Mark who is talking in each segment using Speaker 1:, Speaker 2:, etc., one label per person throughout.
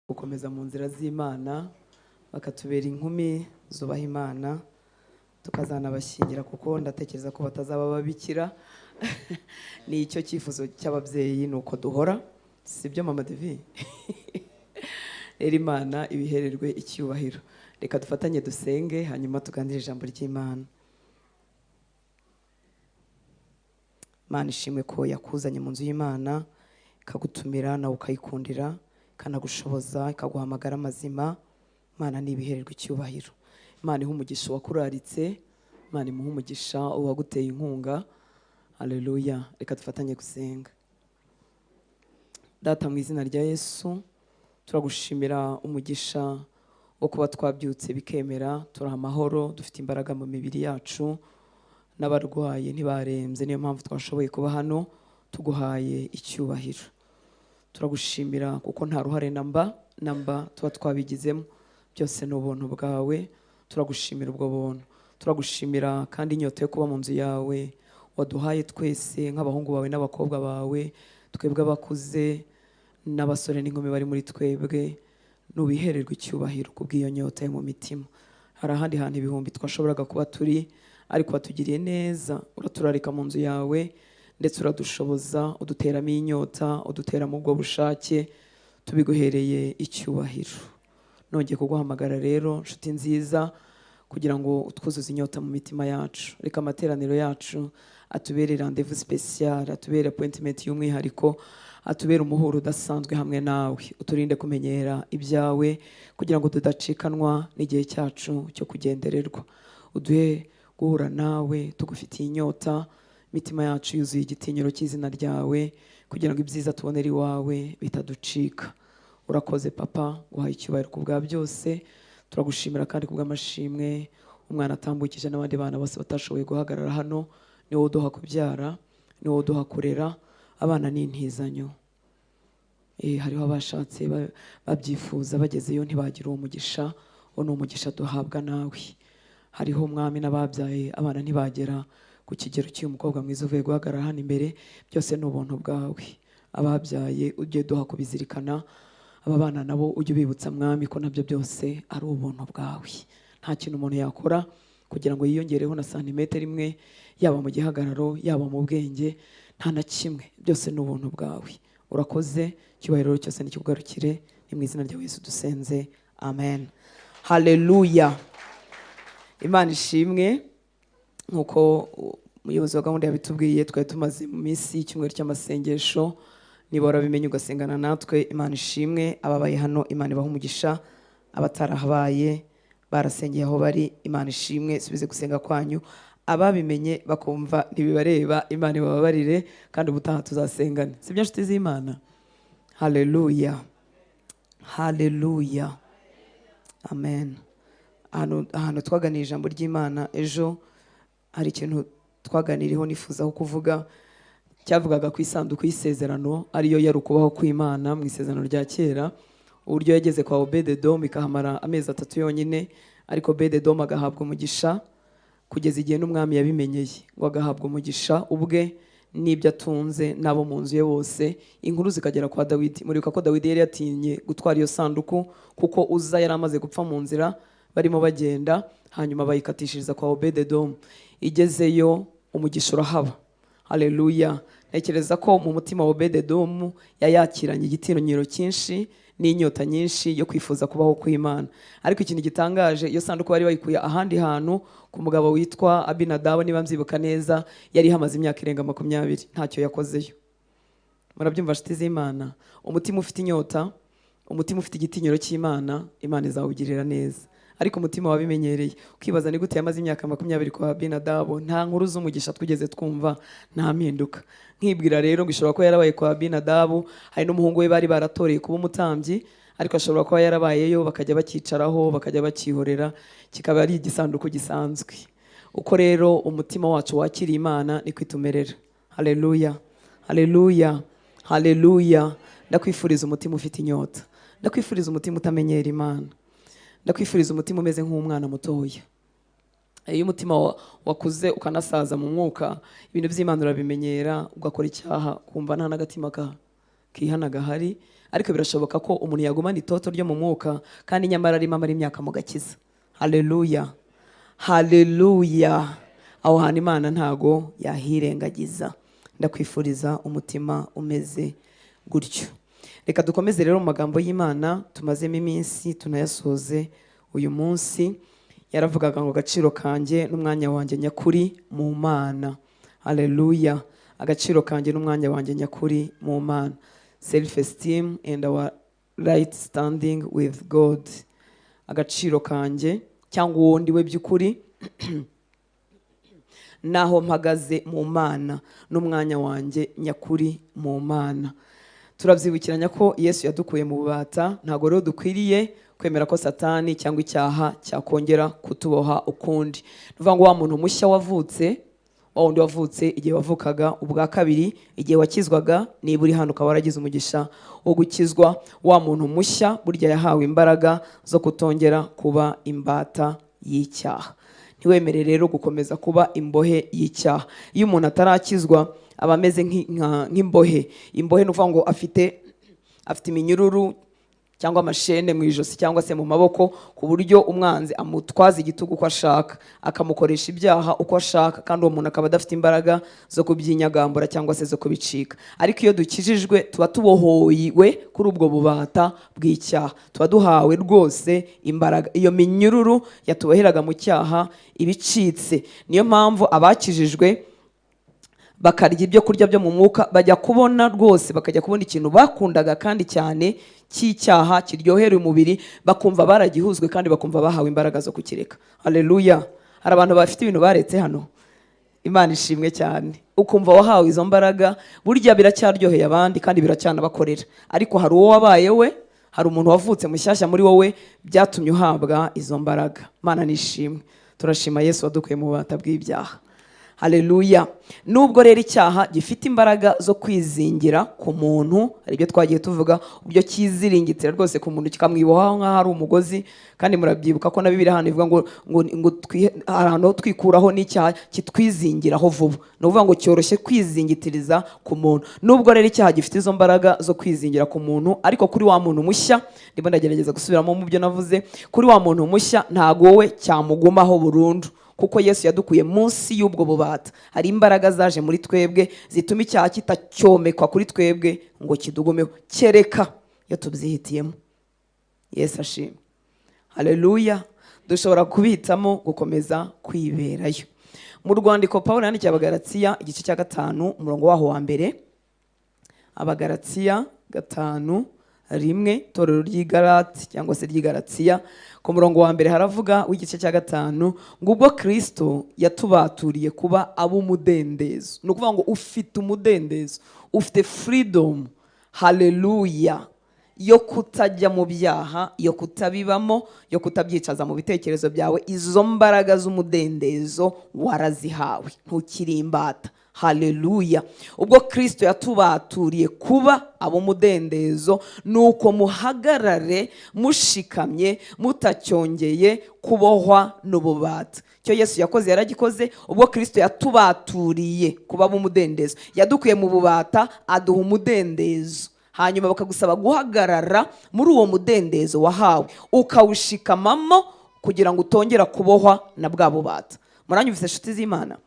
Speaker 1: Gukomeza mu nzira z'Imana, bakatubera inkumi zubaha Imana, tukazanabashyingira kuko ndatekereza ko batazaba babikira. Ni icyo cyifuzo cy'ababyeyi, nuko duhora, sibyo mama Divi? Rero Imana ibihererwe icyubahiro. Reka dufatanye dusenge, hanyuma tuganire ijambo ry'Imana. Imana ishimwe ko yakuzanye mu nzu y'Imana, ikagutumira nawe ukayikundira, ikanagushoboza, ikaguhamagara amazima. Imana ni ibihererwe icyubahiro. Imana iha umugisha uwakuraritse, Imana imuha umugisha uwaguteye inkunga. Haleluya. Reka dufatanye gusenga. Data, mu izina rya Yesu, turagushimira umugisha wo kuba twabyutse bikemera, turi amahoro, dufite imbaraga mu mibiri yacu, n'abarwaye ntibarembye, niyo mpamvu twashoboye kuba hano. Tuguhaye icyubahiro. Turagushimira kuko nta ruhare namba tuba twabigizemo, byose ni ubuntu bwawe. Turagushimira ubwo buntu. Turagushimira kandi inyota yo kuba mu nzu yawe waduhaye twese nk'abahungu bawe n'abakobwa bawe, twebwe abakuze n'abasore n'inkumi bari muri twebwe, nubihererwe icyubahiro kubw'iyo nyota yo mu mitima. Hari ahandi hantu ibihumbi twashoboraga kuba turi, ariko watugiriye neza, uraturarika mu nzu yawe, ndetse uradushoboza, uduteramo inyota, uduteramo ubwo bushake, tubiguhereye icyubahiro. Nongeye kuguhamagara rero nshuti nziza, kugira ngo utwuzuze inyota mu mitima yacu. Reka amateraniro yacu atubere rendez-vous spécial, atubere appointment y'umwihariko, atubere umuhuro udasanzwe hamwe nawe. Uturinde kumenyera ibyawe kugira ngo tudacikanwa n'igihe cyacu cyo kugendererwa. Uduhe guhura nawe tugufitiye inyota, imitima yacu yuzuye igitinyiro cy'izina ryawe, kugira ngo ibyiza tubonera iwawe bitaducika. Urakoze papa, guhaye icyubahiro ku bwa byose. Turagushimira kandi ku bw'amashimwe umwana atambukije n'abandi bana bose batashoboye guhagarara hano. Ni wowe uduha kubyara, ni wowe uduha kurera, abana ni intizanyo. Hariho abashatse babyifuza bagezeyo ntibagira uwo mugisha, uwo ni umugisha duhabwa nawe. Hariho umwami n'ababyaye abana ntibagera ku kigero cy'uyu mukobwa mwiza uvuye guhagarara hano imbere, byose ni ubuntu bwawe. Ababyaye ujye duha kubizirikana, aba bana nabo ujye ubibutsa mwami ko nabyo byose ari ubuntu bwawe. Nta kintu umuntu yakora kugira ngo yiyongereho na santimetero imwe, yaba mu gihagararo, yaba mu bwenge, nta na kimwe, byose ni ubuntu bwawe. Urakoze, icyubahiro cyose nikikugarukire, ni mu izina rya Yesu dusenze, amen. Haleluya. Imana ishimwe. Nkuko umuyobozi wa gahunda yabitubwiye, twari tumaze mu minsi y'icyumweru cy'amasengesho. Niba warabimenye ugasengana natwe, Imana ishimwe. Ababaye hano Imana ibahe umugisha, abatarahabaye barasengeye aho bari, Imana ishimwe, subize gusenga kwanyu. Ababimenye bakumva ntibibareba, Imana ibababarire, kandi ubutaha tuzasengana. Sibyo nshuti z'Imana? Haleluya, haleluya, amen. Ahantu twaganiriye ijambo ry'Imana ejo, hari ikintu twaganiriyeho nifuzaho kuvuga, cyavugaga ku isanduku y'isezerano, ariyo yari ukubaho kw'Imana mu isezerano rya kera, uburyo yageze kwa Obededomu ikahamara amezi 3 yonyine, ariko Obededomu agahabwa umugisha kugeza igihe n'umwami yabimenyeye, ngo agahabwa umugisha ubwe n'ibyo atunze n'abo mu nzu ye bose. Inkuru zikagera kwa Dawidi. Muribuka ko Dawidi yari yatinye gutwara iyo sanduku kuko Uza yari amaze gupfa mu nzira barimo bagenda, hanyuma bayikatishiriza kwa Obededomu. Igezeyo umugisha urahaba. Haleluya. Ntekereza ko mu mutima wa Obededomu yayakiranye igitinyiro cyinshi n'inyota nyinshi yo kwifuza kubaho kw'Imana. Ariko ikintu gitangaje, iyo sanduku bari bayikuye ahandi hantu ku mugabo witwa Abinadabu, niba mbyibuka neza, yari hamaze imyaka irenga 20 ntacyo yakozeyo. Murabyumva nshuti z'Imana? Umutima ufite inyota, umutima ufite igitinyiro cy'Imana, Imana izawugirira neza. Ariko umutima wabimenyereye, ukibaza ni gute yamaze imyaka 20 kwa Abinadabu, nta nkuru z'umugisha twigeze twumva, nta mpinduka. Nkibwira rero ngo ishobora kuba yarabaye kwa Abinadabu, hari n'umuhungu we bari baratoreye kuba umutambyi, ariko ashobora kuba yarabayeyo bakajya bakicaraho, bakajya bakihorera, kikaba ari igisanduku gisanzwe. Uko rero umutima wacu wakiriye Imana niko itumerera. Haleluya, haleluya, haleluya. Ndakwifuriza umutima ufite inyota, ndakwifuriza umutima utamenyera Imana, ndakwifuriza umutima umeze nk'umwana mutoya. Iyo umutima wakuze ukanasaza mu mwuka, ibintu by'Imana urabimenyera, ugakora icyaha kumva nta n'agatima kihana gahari. Ariko birashoboka ko umuntu yagumana itoto ryo mu mwuka kandi nyamara arimo amara imyaka mu gakiza. Haleluya, haleluya. Aho hantu Imana ntago yahirengagiza. Ndakwifuriza umutima umeze gutyo. Reka dukomeze rero mu magambo y'Imana tumazemo iminsi, tunayasoze uyu munsi. Yaravugaga ngo agaciro kanjye n'umwanya wanjye nyakuri mu Mana. Haleluya. Agaciro kanjye n'umwanya wanjye nyakuri mu Mana. Self esteem and our right standing with God. Agaciro kanjye cyangwa uwo ndi we by'ukuri naho mpagaze mu Mana n'umwanya wanjye nyakuri mu Mana. Turabyibukiranya ko Yesu yadukuye mu bubata, ntago rero dukwiriye kwemera ko Satani cyangwa icyaha cyakongera kutuboha ukundi. Nuvuga ngo wa muntu mushya wavutse, wa wundi wavutse igihe wavukaga ubwa kabiri, igihe wakizwaga, niba uri hano ukaba waragize umugisha wo gukizwa, wa muntu mushya burya yahawe imbaraga zo kutongera kuba imbata y'icyaha. Ntiwemere rero gukomeza kuba imbohe y'icyaha. Iyo umuntu atarakizwa aba ameze nk'imbohe. Imbohe ni ukuvuga ngo afite iminyururu cyangwa amashene mu ijosi cyangwa se mu maboko, ku buryo umwanzi amutwaza igitugu uko ashaka, akamukoresha ibyaha uko ashaka, kandi uwo muntu akaba adafite imbaraga zo kubyinyagambura cyangwa se zo kubicika. Ariko iyo dukijijwe tuba tubohowe kuri ubwo bubata bw'icyaha, tuba duhawe rwose imbaraga. Iyo minyururu yatuboheraga mu cyaha ibicitse. Niyo mpamvu abakijijwe bakarya ibyo kurya byo mu mwuka bajya kubona rwose, bakajya kubona ikintu bakundaga kandi cyane cy'icyaha kiryohera umubiri, bakumva baragihuzwe kandi bakumva bahawe imbaraga zo kukireka. Haleluya. Hari abantu bafite ibintu baretse hano, Imana ishimwe cyane. Ukumva wahawe izo mbaraga, burya biracyaryoheye abandi kandi biracyanabakorera, ariko hari uwo wabaye we, hari umuntu wavutse mushyashya muri wowe, byatumye uhabwa izo mbaraga. Imana nishimwe. Turashima Yesu wadukuye mu bubata bw'ibyaha. Haleluya. Nubwo rero icyaha gifite imbaraga zo kwizingira ku muntu, hari ibyo twagiye tuvuga uburyo kiziringitira rwose ku muntu kikamwibohaho nk'aho ari umugozi, kandi murabyibuka ko na Bibiliya hano ivuga ngo ngo ahantu twikuraho n'icyaha kitwizingiraho vuba. Ni ukuvuga ngo cyoroshye kwizingitiriza ku muntu. Nubwo rero icyaha gifite izo mbaraga zo kwizingira ku muntu, ariko kuri wa muntu mushya, ndimo ndagerageza gusubiramo mu byo navuze, kuri wa muntu mushya ntago wowe cyamugumaho burundu, kuko Yesu yadukuye munsi y'ubwo bubata. Hari imbaraga zaje muri twebwe zituma icyaha kitacyomekwa kuri twebwe ngo kidugumeho, kereka iyo tubyihitiyemo. Yesu ashimwe. Haleluya. Dushobora kubitamo gukomeza kwiberayo. Mu rwandiko Pawulo yandikiye Abagalatiya igice cya 5 umurongo waho wa mbere, Abagalatiya 5:1, itorero ry'i Galati cyangwa se ry'i Galatiya, ku murongo wa mbere haravuga w'igice cya 5 ngo ubwo Kristo yatubaturiye kuba ab'umudendezo. Ni ukuvuga ngo ufite umudendezo, ufite freedom. Haleluya. Yo kutajya mu byaha, yo kutabibamo, yo kutabyicaza mu bitekerezo byawe. Izo mbaraga z'umudendezo warazihawe, ntukiri imbata. Haleluya. Ubwo Kristo yatubaturiye kuba ab'umudendezo, nuko muhagarare mushikamye mutacyongeye kubohwa n'ububata. Icyo Yesu yakoze yaragikoze. Ubwo Kristo yatubaturiye kuba ab'umudendezo, yadukuye mu bubata aduha umudendezo. Hanyuma bakagusaba guhagarara muri uwo mudendezo wahawe, ukawushikamamo kugira ngo utongera kubohwa na bwa bubata. Muranyumvise inshuti z'Imana?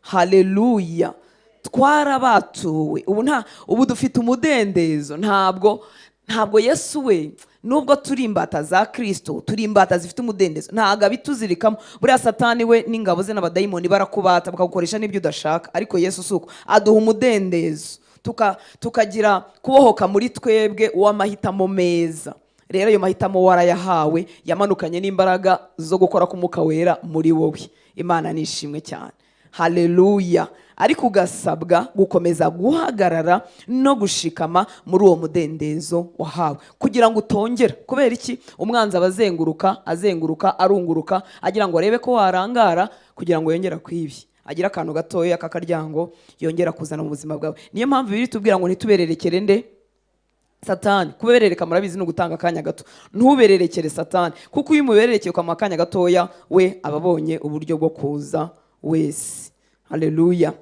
Speaker 1: Haleluya. Twarabatuwe ubu, nta ubu dufite umudendezo. Ntabwo Yesu we, nubwo turi imbata za Kristo, turi imbata zifite umudendezo, ntabwo abituzirikamo. Buriya Satani we n'ingabo ze n'abadayimoni barakubata bakagukoresha n'ibyo udashaka, ariko Yesu suko aduha umudendezo, tukagira kubohoka muri twebwe uw'amahitamo meza. Rero ayo mahitamo warayahawe, yamanukanye n'imbaraga zo gukora k'Umwuka Wera muri wowe. Imana nishimwe cyane. Haleluya. Ariko ugasabwa gukomeza guhagarara no gushikama muri uwo mudendezo wahawe, kugira ngo utongera. Kubera iki? Umwanzi abazenguruka, azenguruka, arunguruka, agira ngo arebe ko warangara, kugira ngo yongera kwibi, agira akantu gatoya k'akaryango yongera kuzana mu buzima bwawe. Niyo mpamvu biri tubwira ngo ntitubererekere nde? Satani. Kuberereka murabizi ni ugutanga akanya gato. Ntubererekere Satani, kuko iyo umubererekeye ukamuha akanya gatoya, we ababonye uburyo bwo kuza wese. Haleluya.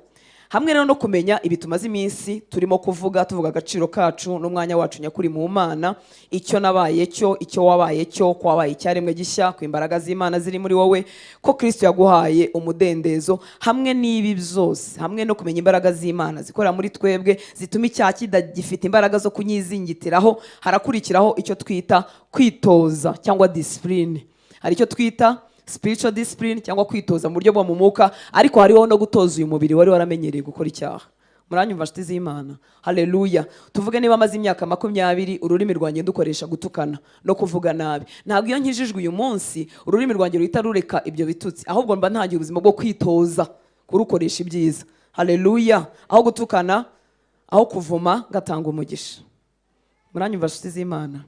Speaker 1: Hamwe rero no kumenya ibi tumaze iminsi turimo kuvuga, tuvuga agaciro kacu n'umwanya wacu nyakuri mu Mana, icyo nabaye cyo, icyo wabaye cyo, ko wabaye icyaremwe gishya, ku imbaraga z'Imana ziri muri wowe, ko Kristo yaguhaye umudendezo. Hamwe n'ibi byose, hamwe no kumenya imbaraga z'Imana zikorera muri twebwe, zituma icyaha kidagifite imbaraga zo kunyizingitiraho, harakurikiraho icyo twita kwitoza cyangwa discipline. Hari icyo twita spiritual discipline cyangwa kwitoza mu buryo bwo mu mwuka, ariko hariho no gutoza uyu mubiri wari waramenyereye gukora icyaha. Muranyumva nshuti z'Imana? Haleluya. Tuvuge niba amaze imyaka 20 ururimi rwanjye ndukoresha gutukana no kuvuga nabi, ntabwo iyo nkijijwe uyu munsi ururimi rwanjye ruhita rureka ibyo bitutsi, ahubwo mba ntangiye ubuzima bwo kwitoza kurukoresha ibyiza. Haleluya. Aho gutukana, aho kuvuma, ngatanga umugisha. Muranyumva nshuti z'Imana?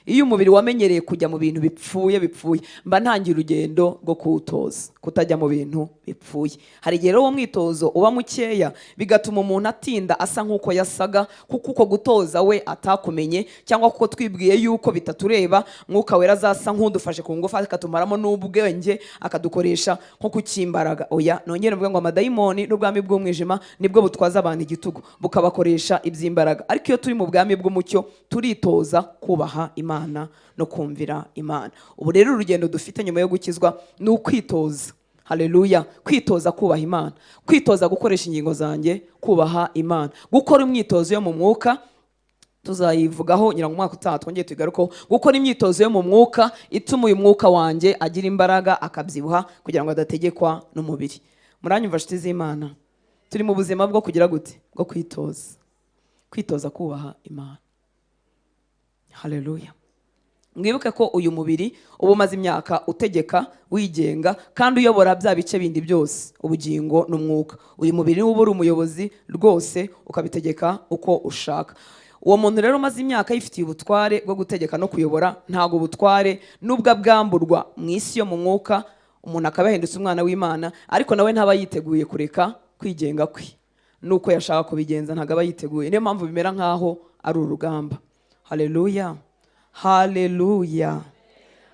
Speaker 1: Iyo umubiri wamenyereye kujya mu bintu bipfuye bipfuye, mba ntangiye urugendo rwo kuwutoza kutajya mu bintu bipfuye. Hari igihe rero uwo mwitozo uba mukeya, bigatuma umuntu atinda asa nk'uko yasaga, kuko uko gutoza we atakumenye, cyangwa kuko twibwiye yuko bitatureba. Mwuka Wera azasa nk'udufashe ku ngufu, akatumaramo n'ubwenge, akadukoresha nko kukimbaraga. Oya, nongere mvuge ngo amadayimoni n'ubwami bw'umwijima nibwo butwaza abantu igitugu, bukabakoresha iby'imbaraga. Ariko iyo turi mu bwami bw'umucyo, turitoza kubaha Imana no kumvira Imana. Ubu rero urugendo dufite nyuma yo gukizwa ni ukwitoza. Haleluya. Kwitoza kubaha Imana, kwitoza gukoresha ingingo zanjye kubaha Imana, gukora imyitozo yo mu mwuka. Tuzayivugaho ngira ngo umwaka utaha twongeye tugarukeho. Gukora imyitozo yo mu mwuka ituma uyu mwuka wanjye agira imbaraga, akabyibuha, kugira ngo adategekwa n'umubiri. Muranyumva nshuti z'Imana? Turi mu buzima bwo kugira gute? Bwo kwitoza, kwitoza kubaha Imana. Haleluya. Mwibuke ko uyu mubiri uba umaze imyaka utegeka, wigenga, kandi uyobora bya bice bindi byose, ubugingo n'umwuka. Uyu mubiri niwo uba uri umuyobozi rwose, ukabitegeka uko ushaka. Uwo muntu rero umaze imyaka yifitiye ubutware bwo gutegeka no kuyobora, ntabwo ubutware nubwo abwamburwa mu isi yo mu mwuka, umuntu akaba yahindutse umwana w'Imana, ariko nawe ntaba yiteguye kureka kwigenga kwe nuko yashaka kubigenza, ntabwo aba yiteguye. Niyo mpamvu bimera nkaho ari urugamba. Haleluya. Haleluya.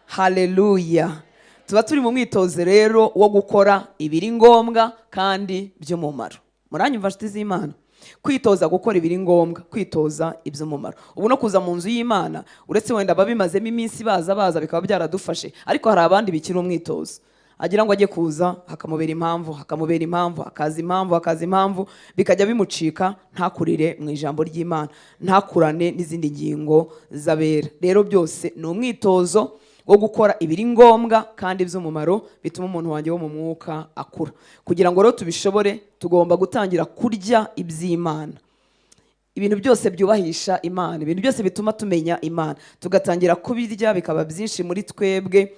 Speaker 1: Haleluya. Tuba turi mu mwitozo rero wo gukora ibiri ngombwa kandi by'umumaro. Muranyumva nshuti z'Imana? Kwitoza gukora ibiri ngombwa, kwitoza iby'umumaro. Ubu no kuza mu nzu y'Imana, uretse wenda ababimazemo iminsi baza baza bikaba byaradufashe, ariko hari abandi bikiri umwitozo. Agira ngo ajye kuza, hakamubera impamvu, hakamubera impamvu, hakaza impamvu, hakaza impamvu, bikajya bimucika, ntakurire mu ijambo ry'Imana, ntakurane n'izindi ngingo z'abera. Rero byose ni umwitozo wo gukora ibiri ngombwa kandi by'umumaro, bituma umuntu wanjye wo mu mwuka akura. Kugira ngo rero tubishobore, tugomba gutangira kurya iby'Imana, ibintu byose byubahisha Imana, ibintu byose bituma tumenya Imana, tugatangira kubirya bikaba byinshi muri twebwe,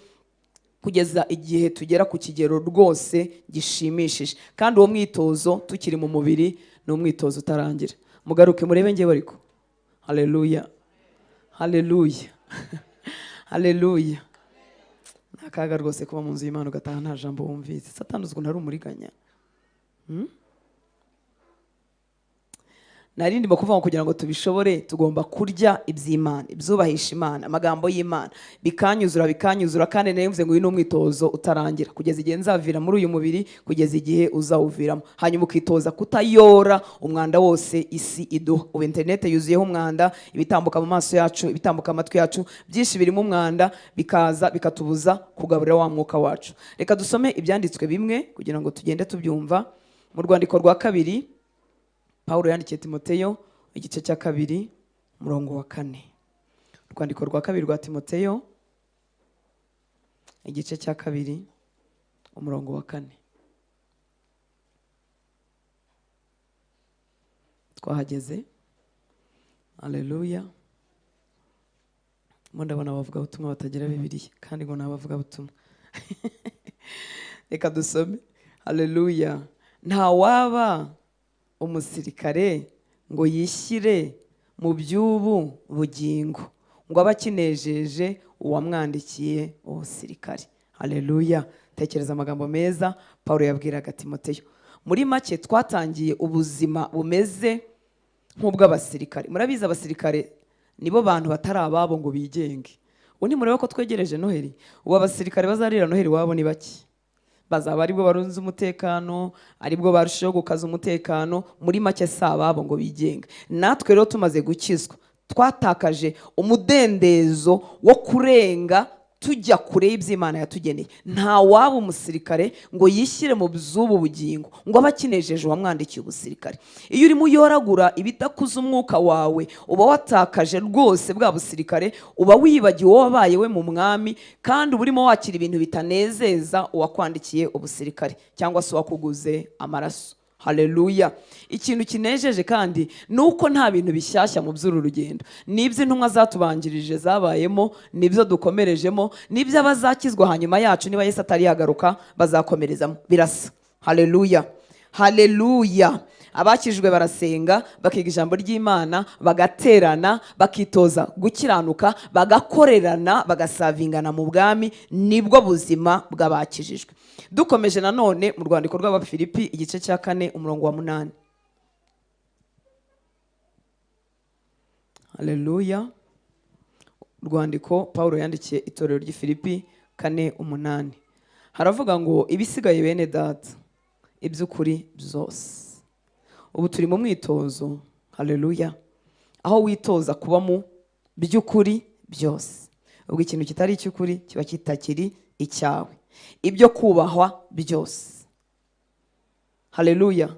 Speaker 1: kugeza igihe tugera ku kigero rwose gishimishije. Kandi uwo mwitozo tukiri mu mubiri ni umwitozo utarangira. Mugaruke murebe njyewe ariko. Haleluya. Haleluya. Haleluya. Nta kaga rwose kuba mu nzu y'Imana ugataha nta jambo wumvise. Satani uzi ukuntu ari umuriganya. Nari ndimo kuvuga ngo kugira ngo tubishobore tugomba kurya iby'Imana, ibyubahisha Imana, amagambo y'Imana, bikanyuzura bikanyuzura. Kandi nari mvuze ngo uyu ni umwitozo utarangira kugeza igihe nzavira muri uyu mubiri, kugeza igihe uzawuviramo. Hanyuma ukitoza kutayora umwanda wose isi iduha. Ubu internet yuzuyeho umwanda, ibitambuka mu maso yacu, ibitambuka amatwi yacu, byinshi birimo umwanda, bikaza bikatubuza kugaburira wa mwuka wacu. Reka dusome ibyanditswe bimwe kugira ngo tugende tubyumva. Mu rwandiko rwa 2 Paulo yandikiye Timoteyo, igice cya 2 umurongo wa 4. Urwandiko rwa 2 rwa Timoteyo, igice cya 2 umurongo wa 4. Twahageze. Haleluya. Mo ndabona abavuga butumwa batagira Bibiliya, kandi ngo nabavuga butumwa. Reka dusome. Haleluya. Nta waba umusirikare ngo yishyire mu by'ubu bugingo, ngo abe akinejeje uwamwandikiye ubusirikare. Haleluya. Tekereza amagambo meza Paulo yabwiraga Timoteyo. Muri make twatangiye ubuzima bumeze nk'ubw'abasirikare. Murabizi abasirikare nibo bantu batari ababo ngo bigenge. Ubu ntimureba ko twegereje Noheli? Ubu abasirikare bazarira Noheli wabo ni bake. Bazaba aribwo barunze umutekano, aribwo barushijeho gukaza umutekano, muri make si ababo ngo bigenga. Natwe rero tumaze gukizwa twatakaje umudendezo wo kurenga tujya kure y'iby'Imana yatugeneye. Nta waba umusirikare ngo yishyire mu by'ubu bugingo ngo abe akinejeje uwamwandikiye ubusirikare. Iyo urimo uyoragura ibidakuza umwuka wawe, uba watakaje rwose bwa busirikare, uba wibagiwe uwo wabaye we mu mwami, kandi uba urimo wakira ibintu bitanezeza uwakwandikiye ubusirikare cyangwa se uwakuguze amaraso. Haleluya. Ikintu kinejeje kandi nuko nta bintu bishyashya mu by'uru rugendo. Nibyo intumwa zatubanjirije zabayemo, nibyo dukomerejemo, nibyo abazakizwa hanyuma yacu niba Yesu atari yagaruka bazakomerezamo. Birasa. Haleluya. Haleluya. Abakijwe barasenga, bakiga ijambo ry'Imana, bagaterana, bakitoza gukiranuka, bagakorerana, bagasavingana mu bwami, nibwo buzima bw'abakijijwe. Dukomeje nanone mu rwandiko rw'Abafilipi igice cya 4 umurongo wa 8. Haleluya. Rwandiko Paulo yandikiye itorero ry'i Filipi 4:8. Haravuga ngo ibisigaye bene data, iby'ukuri byose. Ubu turi mu mwitozo, haleluya, aho witoza kuba mu by'ukuri byose. Ubwo ikintu kitari icy'ukuri kiba kitakiri icyawe. Ibyo kubahwa byose. Haleluya.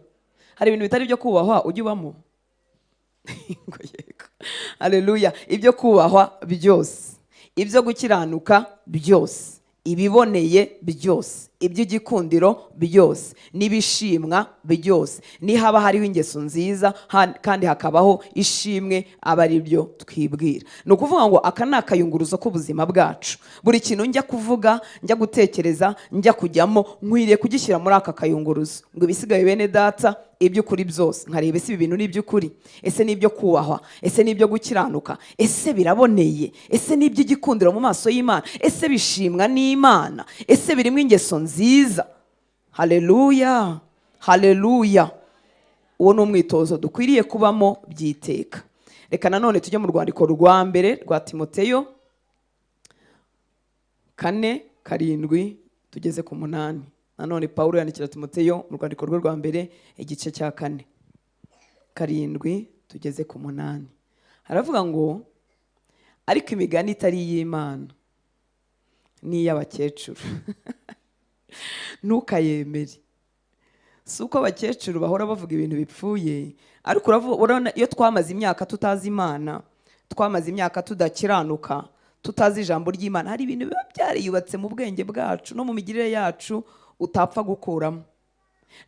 Speaker 1: Hari ibintu bitari ibyo kubahwa ujya ubamo? Ngo yego. Haleluya. Ibyo kubahwa byose, ibyo gukiranuka byose, ibiboneye byose, iby'igikundiro byose, n'ibishimwa byose, nihaba hariho ingeso nziza kandi hakabaho ishimwe, aba ari byo twibwira. Ni ukuvuga ngo aka ni akayunguruzo k'ubuzima bwacu. Buri kintu njya kuvuga, njya gutekereza, njya kujyamo, nkwiriye kugishyira muri aka kayunguruzo. Ngo ibisigaye bene data, iby'ukuri byose, nkareba ese ibi bintu ni iby'ukuri, ese ni ibyo kubahwa, ese ni ibyo gukiranuka, ese biraboneye, ese ni iby'igikundiro mu maso y'Imana, ese bishimwa n'Imana, ese birimo ingeso nziza. Haleluya. Haleluya. Uwo ni umwitozo dukwiriye kubamo byiteka. Reka nanone tujye mu rwandiko rwa mbere rwa Timoteyo 4:7 tugeze ku 8. Nanone Paulo yandikira Timoteyo mu rwandiko rwe rwa mbere igice cya 4:7 tugeze ku 8. Haravuga ngo ariko imigani itari iy'Imana ni iy'abakecuru. Ntukayemere. Si uko abakecuru bahora bavuga ibintu bipfuye, ariko urabona iyo twamaze imyaka tutazi Imana, twamaze imyaka tudakiranuka, tutazi ijambo ry'Imana, hari ibintu biba byariyubatse mu bwenge bwacu no mu migirire yacu utapfa gukuramo.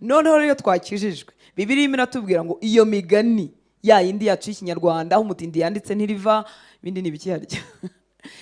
Speaker 1: Noneho rero twakijijwe, Bibiliya iratubwira ngo iyo migani ya yindi yacu y'Ikinyarwanda aho umutindi yanditse ntiriva, ibindi ni ibiki harya,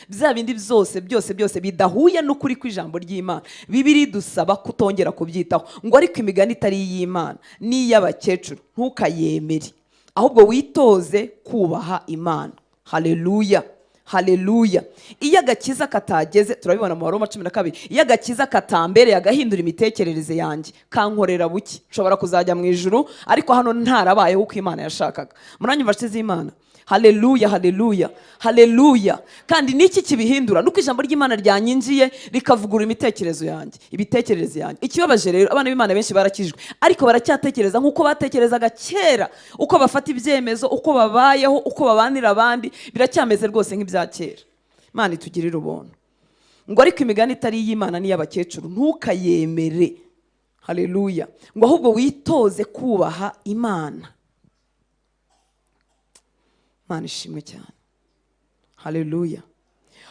Speaker 1: bya bindi byose byose byose bidahuye n'ukuri kw'ijambo ry'Imana, Bibiliya idusaba kutongera kubyitaho. Ngo ariko imigani itari iy'Imana ni iy'abakecuru, ntukayemere, ahubwo witoze kubaha Imana. Haleluya. Haleluya. Iyo agakiza katageze, turabibona mu Baroma 12, iyo agakiza katambereye agahindura imitekerereze yanjye, kankorera buki, nshobora kuzajya mu ijuru ariko hano ntarabayeho uko Imana yashakaga. Muranyumva nshuti z'Imana? Haleluya, haleluya, haleluya. Kandi niki kibihindura? Nuko ijambo ry'Imana ryanyinjiye rikavugura imitekerezo yanjye, ibitekerezo yanjye. Ikibabaje rero, abana b'Imana benshi barakijwe, ariko baracyatekereza nkuko batekerezaga kera. Uko bafata ibyemezo, uko babayeho, uko babanira abandi, biracyameze rwose nk'ibya kera. Imana itugirire ubuntu. Ngo ariko imigani itari iy'Imana ni iy'abakecuru, ntukayemere. Haleluya. Ngo ahubwo witoze kubaha Imana. Imana ishimwe cyane. Haleluya.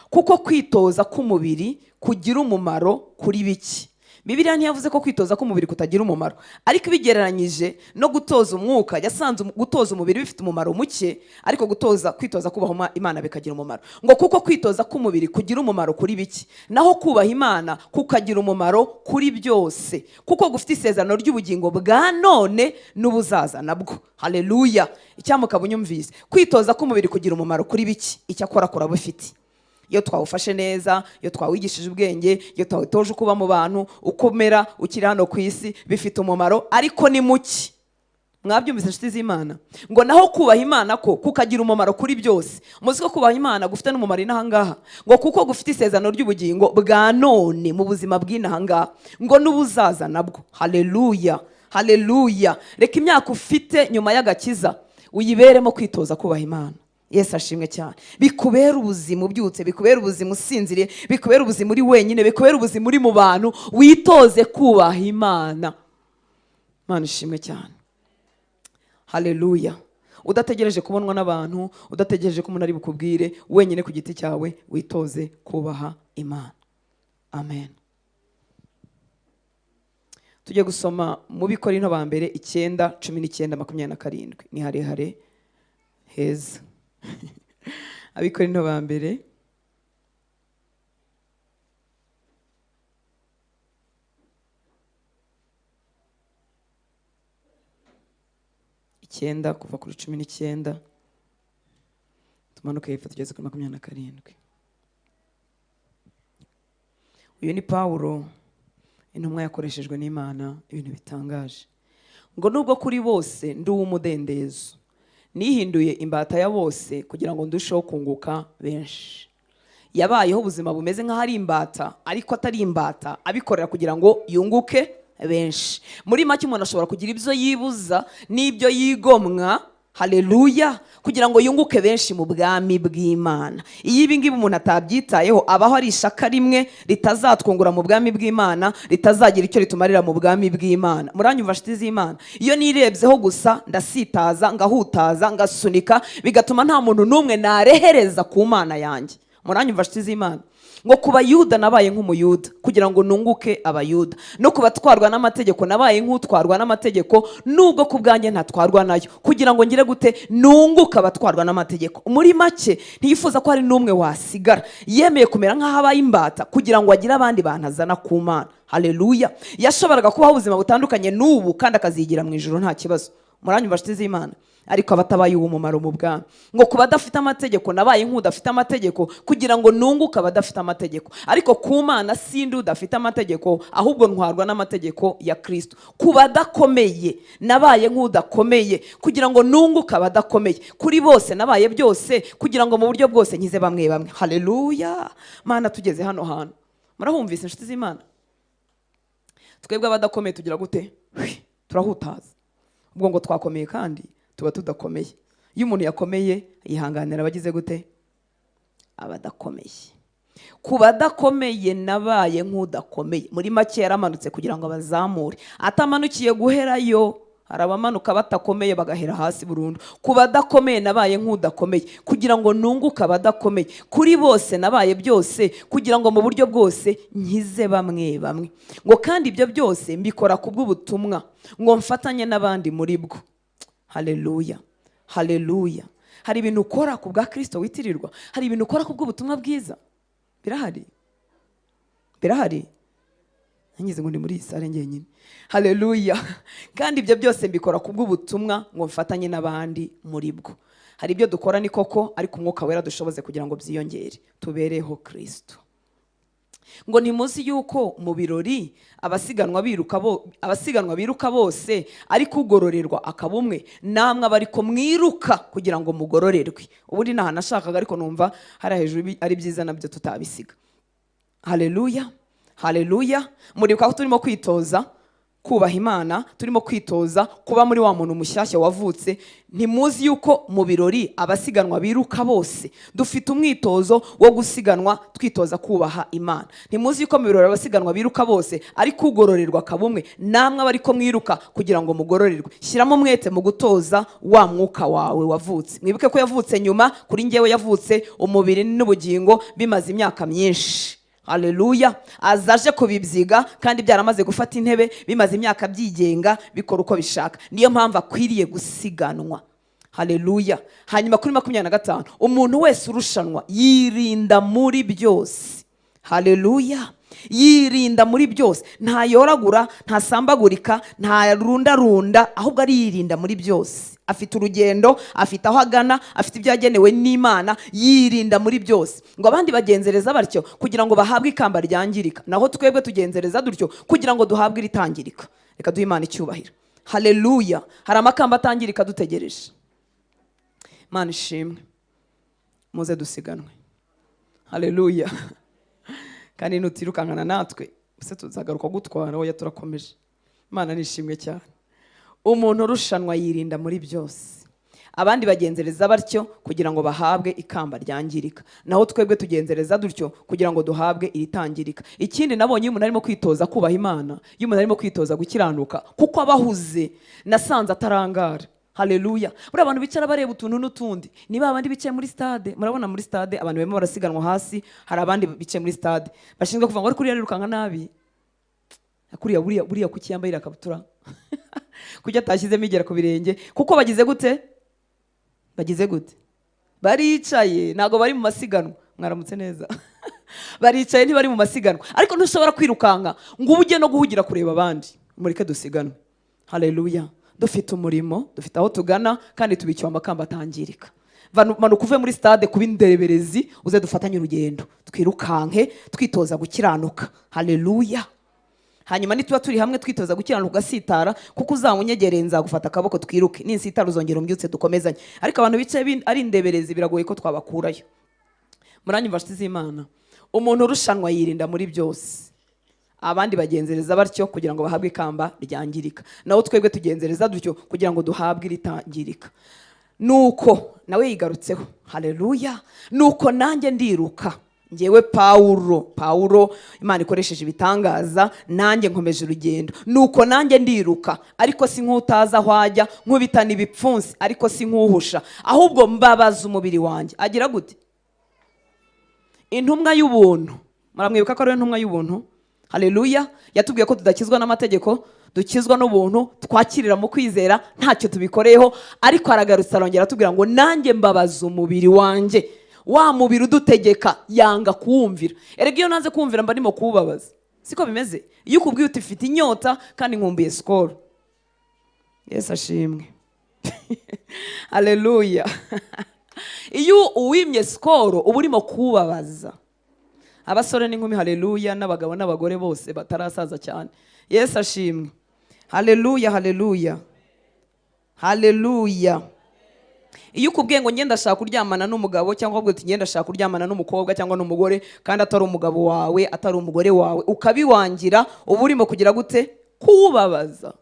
Speaker 1: Kuko kwitoza k'umubiri kugira umumaro kuri biki. Bibiliya ntiyavuze ko kwitoza k'umubiri kutagira umumaro, ariko ibigereranyije no gutoza umwuka, yasanze gutoza umubiri bifite umumaro muke, ariko gutoza kwitoza kubaha Imana bikagira umumaro. Ngo kuko kwitoza k'umubiri kugira umumaro kuri biki, naho kubaha Imana kukagira umumaro kuri byose, kuko gufite isezerano ry'ubugingo bwa none n'ubuzaza nabwo. Haleluya. Icyamuka bunyumvise, kwitoza k'umubiri kugira umumaro kuri biki, icyakora kurabufite. Iyo twawufashe neza, iyo twawigishije ubwenge, iyo twawutoje kuba mu bantu, ukomera ukiri hano ku isi, bifite umumaro, ariko ni muki. Mwabyumvise inshuti z'Imana? Ngo naho kubaha Imana ko kukagira umumaro kuri byose. Muzi ko kubaha Imana gufite n'umumaro inahangaha, ngo kuko gufite isezerano ry'ubugingo bwa none mu buzima bw'inahangaha, ngo n'ubuzaza nabwo. Haleluya, haleluya. Reka imyaka ufite nyuma y'agakiza uyiberemo kwitoza kubaha Imana. Yesu ashimwe cyane. Bikubera ubuzima ubyutse, bikubera ubuzima usinziriye, bikubera ubuzima uri wenyine, bikubera ubuzima uri mu bantu, witoze kubaha Imana. Imana ishimwe cyane. Haleluya. Udategereje kubonwa n'abantu, udategereje ko umuntu ari bukubwire, wenyine ku giti cyawe witoze kubaha Imana. Amen. Tujye gusoma mu Bikorinto ba mbere 9 19 27. Ni harehare heza. Abikorinto ba mbere 9 kuva kuri 19 tumanuke hepfo tugeze kuri 27. Uyu ni Paulo, intumwa yakoreshejwe n'Imana ibintu bitangaje. Ngo nubwo kuri bose ndi uw'umudendezo, nihinduye imbata ya bose kugira ngo ndusheho kunguka benshi. Yabayeho ubuzima bumeze nk'aho ari imbata, ariko atari imbata, abikorera kugira ngo yunguke benshi. Muri make umuntu ashobora kugira ibyo yibuza n'ibyo yigomwa, haleluya, kugira ngo yunguke benshi mu bwami bw'Imana. Iyo ibi ngibi umuntu atabyitayeho, abaho ari ishaka rimwe ritazatwungura mu bwami bw'Imana, ritazagira icyo ritumarira mu bwami bw'Imana. Muranyumva nshuti z'Imana? Iyo nirebyeho gusa ndasitaza, ngahutaza, ngasunika, bigatuma nta muntu n'umwe narehereza ku Mana yanjye. Muranyumva nshuti z'Imana? Ngo ku Bayuda nabaye nk'umuyuda kugira ngo nunguke Abayuda, no kubatwarwa n'amategeko nabaye nk'utwarwa n'amategeko, nubwo ku bwanjye ntatwarwa nayo, kugira ngo ngire gute? Nunguke abatwarwa n'amategeko. Muri make ntiyifuza ko hari n'umwe wasigara, yemeye kumera nk'aho abaye imbata kugira ngo agire abandi bantu azana ku Mana. Haleluya. Yashoboraga kubaho ubuzima butandukanye n'ubu kandi akazigira mu ijuru nta kibazo. Muranyumva nshuti z'Imana? Ariko abatabaye uwo mumaro mu bwami. Ngo ku badafite amategeko nabaye nk'udafite amategeko kugira ngo nunguke abadafite amategeko. Ariko ku Mana sindi udafite amategeko, ahubwo ntwarwa n'amategeko ya Kristo. Ku badakomeye nabaye nk'udakomeye kugira ngo nunguke abadakomeye. Kuri bose nabaye byose kugira ngo mu buryo bwose nkize bamwe bamwe. Haleluya. Mana tugeze hano hantu. Murahumvise inshuti z'Imana? Twebwe abadakomeye tugira gute? Turahutaza. Ubwo ngo twakomeye kandi tuba tudakomeye. Iyo umuntu yakomeye yihanganira abagize gute? Abadakomeye. Ku badakomeye nabaye nk'udakomeye. Muri make yaramanutse kugira ngo abazamure. Atamanukiye guherayo, hari abamanuka batakomeye bagahera hasi burundu. Ku badakomeye nabaye nk'udakomeye kugira ngo nunguke abadakomeye. Kuri bose nabaye byose kugira ngo mu buryo bwose nkize bamwe bamwe. Ngo kandi ibyo byose mbikora kubw'ubutumwa, ngo mfatanye n'abandi muri bwo. Haleluya, haleluya. Hari ibintu ukora ku bwa Kristo witirirwa, hari ibintu ukora ku bw'ubutumwa bwiza. Birahari, birahari. Ngize ngo ni muri sare ngenyine. Haleluya. Kandi ibyo byose mbikora ku bw'ubutumwa ngo mfatanye n'abandi muri bwo. Hari ibyo dukora ni koko, ariko Umwuka Wera dushoboze kugira ngo byiyongere, tubereho Kristo. Ngo ntimuzi yuko mu birori abasiganwa biruka bose, ariko ugororerwa akaba umwe, namwe abariko mwiruka kugira ngo mugororerwe. Ubundi nta nashakaga, ariko numva hari hejuru ari byiza nabyo tutabisiga. Haleluya, haleluya. Muribuka ko turimo kwitoza kubaha Imana, turimo kwitoza kuba muri wa muntu mushyashya wavutse. Ntimuzi yuko mu birori abasiganwa biruka bose, dufite umwitozo wo gusiganwa twitoza kubaha Imana. Ntimuzi yuko mu birori abasiganwa biruka bose, ariko ugororerwa akaba umwe, namwe abariko mwiruka kugira ngo mugororerwe. Shyiramo umwete mu gutoza wa mwuka wawe wavutse. Mwibuke ko yavutse nyuma, kuri njyewe yavutse umubiri n'ubugingo bimaze imyaka myinshi. Haleluya. Azaje kubibyiga kandi byaramaze gufata intebe, bimaze imyaka byigenga, bikora uko bishaka. Niyo mpamvu akwiriye gusiganwa. Haleluya. Hanyuma kuri 25, umuntu wese urushanwa yirinda muri byose. Haleluya. Yirinda muri byose, ntayoragura, ntasambagurika, ntarundarunda, ahubwo aririnda muri byose. Afite urugendo, afite aho agana, afite ibyo yagenewe n'Imana, yirinda muri byose. Ngo abandi bagenzereza batyo kugira ngo bahabwe ikamba ryangirika, naho twebwe tugenzereza dutyo kugira ngo duhabwe iritangirika. Reka duhe Imana icyubahiro. Haleluya. Hari amakamba atangirika dutegereje. Imana ishimwe. Muze dusiganwe. Haleluya. Kandi nutirukankana natwe se tuzagaruka gutwara, oya turakomeje. Imana nishimwe cyane. Umuntu urushanwa yirinda muri byose. Abandi bagenzereza batyo kugira ngo bahabwe ikamba ryangirika, naho twebwe tugenzereza dutyo kugira ngo duhabwe iritangirika. Ikindi nabonye, iyo umuntu arimo kwitoza kubaha Imana, iyo umuntu arimo kwitoza gukiranuka, kuko abahuze nasanze atarangara. Haleluya. Buriya abantu bicara bareba utuntu n'utundi, niba abandi bicaye muri stade, murabona muri stade abantu barimo barasiganwa hasi, hari abandi bicaye muri stade bashinzwe kuvuga ngo ariko uriya arirukanka nabi, kuriya buriya kuki yambaye iriya kabutura, kuki atashyizemo igera ku birenge, kuko bagize gute? Bagize gute? Baricaye, ntabwo bari mu masiganwa. Mwaramutse neza. Baricaye ntibari mu masiganwa. Ariko ntushobora kwirukanka ngo ujye no guhugira kureba abandi. Mureke dusiganwe. Haleluya. Dufite umurimo, dufite aho tugana, kandi tubikiwe amakamba atangirika. Manuka uve muri stade kuba indereberezi, uze dufatanye urugendo, twirukanke twitoza gukiranuka. Haleluya. Hanyuma nituba turi hamwe twitoza gukiranuka ugasitara, kuko uzawunyegereye nzagufata akaboko twiruke, ninsitara uzongera umbyutse dukomezanye. Ariko abantu bicaye ari indeberezi biragoye ko twabakurayo. Muranyumva nshuti z'Imana? Umuntu urushanwa yirinda muri byose. Abandi bagenzereza batyo kugira ngo bahabwe ikamba ryangirika, naho twebwe tugenzereza dutyo kugira ngo duhabwe iritangirika. Nuko nawe yigarutseho. Haleluya. Nuko nanjye ndiruka, ngewe Paulo Imana ikoresheje ibitangaza, nanjye nkomeje urugendo. Nuko nanjye ndiruka, ariko si nk'utaza aho ajya, nkubitana ibipfunsi ariko si nk'uhusha, ahubwo mbabaza umubiri wanjye. Agira gute? Intumwa y'ubuntu, muramwibuka ko ari intumwa y'ubuntu? Haleluya. Yatubwiye ko tudakizwa n'amategeko, dukizwa n'ubuntu, twakirira mu kwizera ntacyo tubikoreyeho. Ariko aragarutse arongera atubwira ngo nanjye mbabaza umubiri wanjye. Wa mubiri udutegeka yanga kuwumvira. Erega iyo nanze kumvira mba ndimo kuwubabaza. Siko bimeze? Iyo ukubwiye uti mfite inyota kandi nkumbuye Skol. Yesu ashimwe. Haleluya. Iyo uwimye Skol uba urimo kuwubabaza. Abasore n'inkumi, haleluya, n'abagabo n'abagore bose batarasaza cyane. Yesu ashimwe. Haleluya, haleluya. Haleluya. Iyo ukubwiye ngo ngenda ashaka kuryamana n'umugabo, cyangwa ubwo uti ngenda ashaka kuryamana n'umukobwa cyangwa n'umugore, kandi atari umugabo wawe, atari umugore wawe, ukabiwangira, uba urimo kugira gute? Kuwubabaza.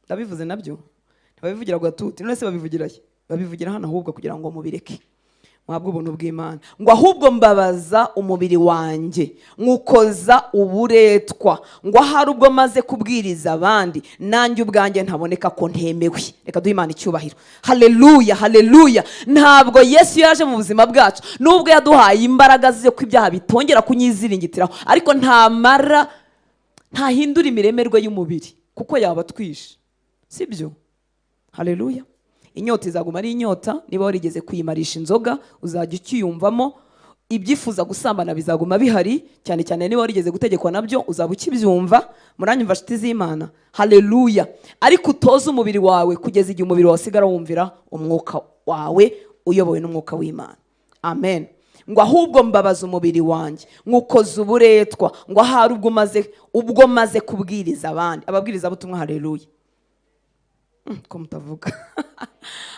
Speaker 1: Ndabivuze nabyo ntibabivugira gatuti, none se babivugira he? Babivugira hano ahubwo kugira ngo mubireke, muhabwe ubuntu bw'Imana. Ngo ahubwo mbabaza umubiri wanjye, nkukoza uburetwa, ngo ahari ubwo maze kubwiriza abandi, nanjye ubwanjye ntaboneka ko ntemewe. Reka duhe Imana icyubahiro. Haleluya, haleluya. Ntabwo Yesu yaje mu buzima bwacu, nubwo yaduhaye imbaraga zo ko ibyaha bitongera kunyiziringitiraho, ariko ntamara, ntahindura imiremerwe y'umubiri, kuko yaba twishe. Sibyo? Haleluya. Inyota izaguma ari inyota, niba warigeze kuyimarisha inzoga uzajya ukiyumvamo. Ibyifuza gusambana bizaguma bihari, cyane cyane niba warigeze gutegekwa nabyo uzaba ukibyumva. Muranyumva nshuti z'Imana? Haleluya. Ariko utoze umubiri wawe kugeza igihe umubiri wawe usigara wumvira umwuka wawe uyobowe n'umwuka w'Imana. Amen. Ngo ahubwo mbabaza umubiri wanjye, nkukoza uburetwa, ngo ahari ubwo maze kubwiriza abandi. Ababwiriza butumwa, haleluya. Ko mutavuga.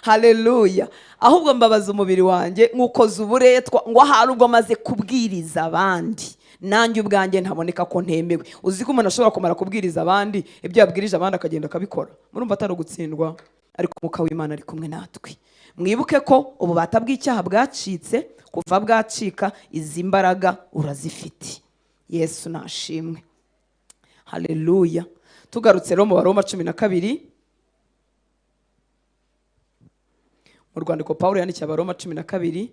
Speaker 1: Haleluya. Ahubwo mbabaza umubiri wanjye, nkukoza uburetwa, ngo ahari ubwo maze kubwiriza abandi, nanjye ubwanjye ntaboneka ko ntemewe. Uzi ko umuntu ashobora kumara kubwiriza abandi, ibyo yabwirije abandi akagenda akabikora. Murumva atari ugutsindwa? Ariko umwuka w'Imana ari kumwe natwe. Mwibuke ko ububata bw'icyaha bwacitse, kuva bwacika izi mbaraga urazifite. Yesu nashimwe. Haleluya. Tugarutse rero mu Baroma 12, mu rwandiko Paulo yandikiye Abaroma 12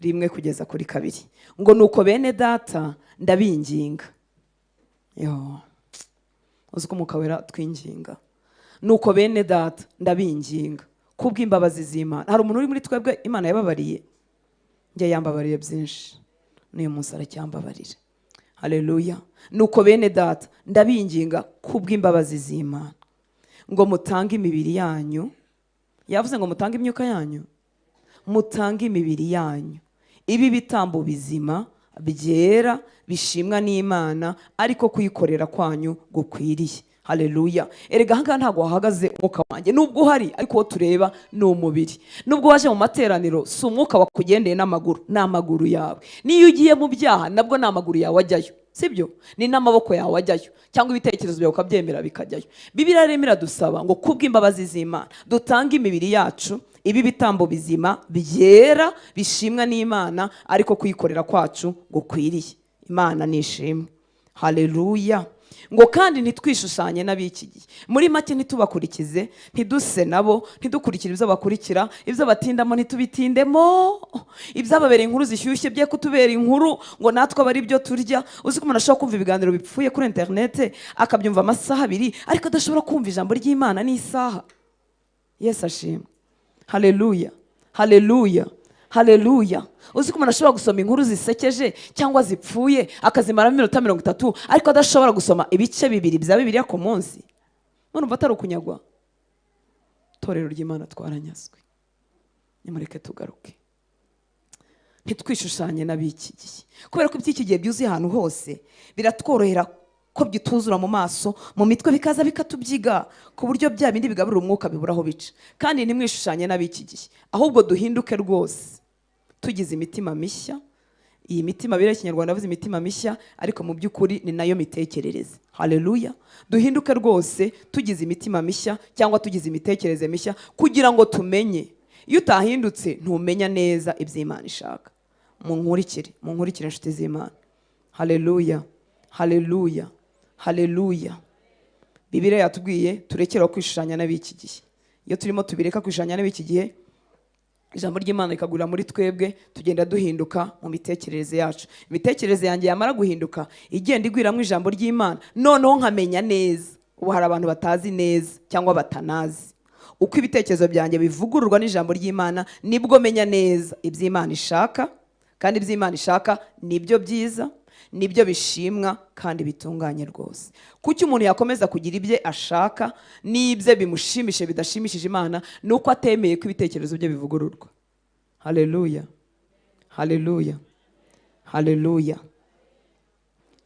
Speaker 1: 1 kugeza kuri 2, ngo nuko bene data ndabinginga. Yo, uzi ko umwuka wera twinginga. Nuko bene data ndabinginga kubw'imbabazi z'Imana. Hari umuntu uri muri twebwe Imana yababariye? Njye yambabariye byinshi, n'uyu munsi aracyambabarira. Haleluya. Nuko bene data ndabinginga kubw'imbabazi z'Imana, ngo mutange imibiri yanyu. Yavuze ngo mutange imyuka yanyu, mutange imibiri yanyu ibi bitambo bizima byera bishimwa n'Imana, ariko kuyikorera kwanyu gukwiriye. Haleluya. Erega ahangaha ntabwo wahagaze umwuka wanjye, nubwo uhari ariko uwo tureba ni umubiri. Nubwo waje mu materaniro si umwuka wakugendeye n'amaguru, ni amaguru yawe. Niyo ugiye mu byaha nabwo ni amaguru yawe ajyayo, sibyo? Ni n'amaboko yawe ajyayo, cyangwa ibitekerezo byawe ukabyemera bikajyayo. Bibiliya rero iradusaba ngo kubw'imbabazi z'Imana dutange imibiri yacu ibi bitambo bizima byera bishimwa n'Imana, ariko kuyikorera kwacu gukwiriye. Imana nishimwe. Haleluya. Ngo kandi ntitwishushanye n'ab'iki gihe. Muri make ntitubakurikize, ntiduse nabo, ntidukurikire ibyo bakurikira, ibyo batindamo ntitubitindemo, ibyababereye inkuru zishyushye bye kutubera inkuru ngo natwe abari ibyo turya. Uzi ko umuntu ashobora kumva ibiganiro bipfuye kuri interinete akabyumva amasaha abiri, ariko adashobora kumva ijambo ry'Imana n'isaha. Yesu ashimwe. Haleluya. Haleluya. Haleluya. Uzi ko umuntu ashobora gusoma inkuru zisekeje cyangwa zipfuye akazimaramo iminota 30, ariko adashobora gusoma ibice 2 bya Bibiliya ku munsi. Murumva atari ukunyagwa? Itorero ry'Imana twaranyazwe. Nimureke tugaruke. Ntitwishushanye n'ab'iki gihe. Kubera ko iby'iki gihe byuzuye ahantu hose, biratworohera ko byituzura mu maso, mu mitwe bikaza bikatubyiga, ku buryo bya bindi bigaburira umwuka bibura aho bica. Kandi ntimwishushanye n'ab'iki gihe, ahubwo duhinduke rwose tugize imitima mishya. Iyi mitima bire Kinyarwanda avuze imitima mishya, ariko mu by'ukuri ni nayo mitekerereze. Haleluya. Duhinduke rwose tugize imitima mishya cyangwa tugize imitekerereze mishya, kugira ngo tumenye. Iyo utahindutse ntumenya neza iby'Imana ishaka. Munkurikire, munkurikire inshuti z'Imana. Haleluya. Haleluya. Haleluya. Bibiliya yatubwiye turekera kwishushanya n'ab'iki gihe. Iyo turimo tubireka kwishushanya n'ab'iki gihe, ijambo ry'Imana rikagura muri twebwe, tugenda duhinduka mu mitekerereze yacu. Imitekerereze yanjye yamara guhinduka, igenda igwiramo ijambo ry'Imana, noneho nkamenya neza. Ubu hari abantu batazi neza cyangwa batanazi. Uko ibitekerezo byanjye bivugururwa n'ijambo ry'Imana, nibwo menya neza iby'Imana ishaka, kandi iby'Imana ishaka nibyo byiza, nibyo bishimwa kandi bitunganye rwose. Kuki umuntu yakomeza kugira ibye ashaka n'ibye bimushimishe bidashimishije Imana? Nuko atemeye ko ibitekerezo bye bivugururwa. Haleluya. Haleluya. Haleluya.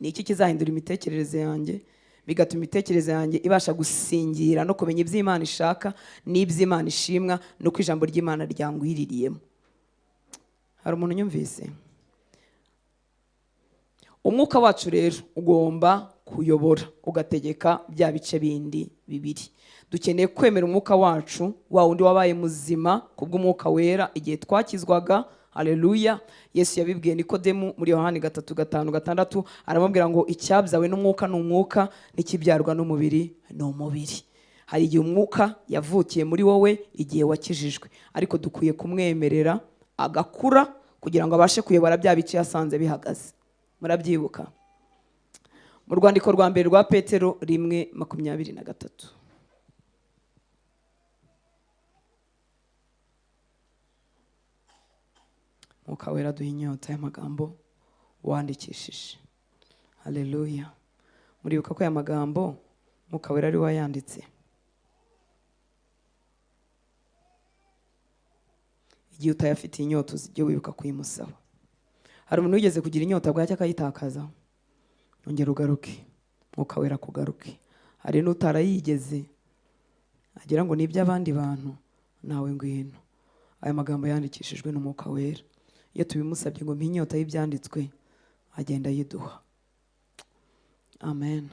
Speaker 1: Ni iki kizahindura imitekerereze yanjye, bigatuma imitekerereze yanjye ibasha gusingira no kumenya iby'Imana ishaka n'iby'Imana ishimwa, nuko ijambo ry'Imana ryangwiririyemo? Hari umuntu unyumvise? Umwuka wacu rero ugomba kuyobora ugategeka bya bice bindi bibiri. Dukeneye kwemera umwuka wacu, wa wundi wabaye muzima kubw'umwuka wera igihe twakizwaga. Haleluya. Yesu yabibwiye Nikodemu muri Yohani 3:5-6, aramubwira ngo icyabyawe n'umwuka ni umwuka, n'ikibyarwa n'umubiri ni umubiri. Hari igihe umwuka yavukiye muri wowe igihe wakijijwe, ariko dukwiye kumwemerera agakura kugira ngo abashe kuyobora bya bice yasanze bihagaze. Murabyibuka mu rwandiko rwa mbere rwa Petero 1:23. Mwuka wera duha inyota y'amagambo wandikishije. Haleluya. Muribuka ko aya magambo Mwuka wera ari wayanditse. Igihe utayafitiye inyota ujye wibuka kuyimusaba. Hari umuntu wigeze kugira inyota bwacya akayitakaza? Ongera ugaruke, Mwuka wera kugaruke. Hari n'utarayigeze agira ngo ni iby'abandi bantu, nawe ngwino. Aya magambo yandikishijwe n'Umwuka wera. Iyo tubimusabye ngo mpa inyota y'ibyanditswe, agenda yiduha. Amen.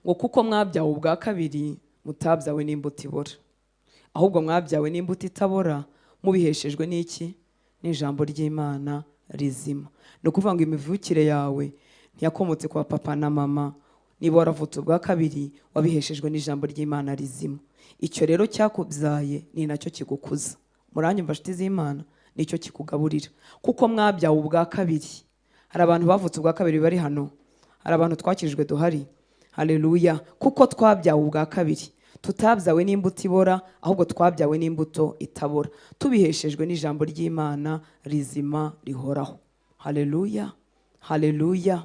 Speaker 1: Ngo kuko mwabyawe ubwa kabiri, mutabyawe n'imbuto ibora, ahubwo mwabyawe n'imbuto itabora, mubiheshejwe n'iki? N'ijambo ry'Imana rizima. Ni ukuvuga ngo imivukire yawe ntiyakomotse kwa papa na mama. Niba waravutse ubwa kabiri, wabiheshejwe n'ijambo ry'Imana rizima. Icyo rero cyakubyaye ni nacyo kigukuza. Muranyumva nshuti z'Imana? Nicyo kikugaburira. Kuko mwabyawe ubwa kabiri. Hari abantu bavutse ubwa kabiri bari hano, hari abantu twakirijwe duhari. Haleluya. Kuko twabyawe ubwa kabiri, tutabyawe n'imbuto ibora, ahubwo twabyawe n'imbuto itabora, tubiheshejwe n'ijambo ry'Imana rizima rihoraho. Haleluya. Haleluya.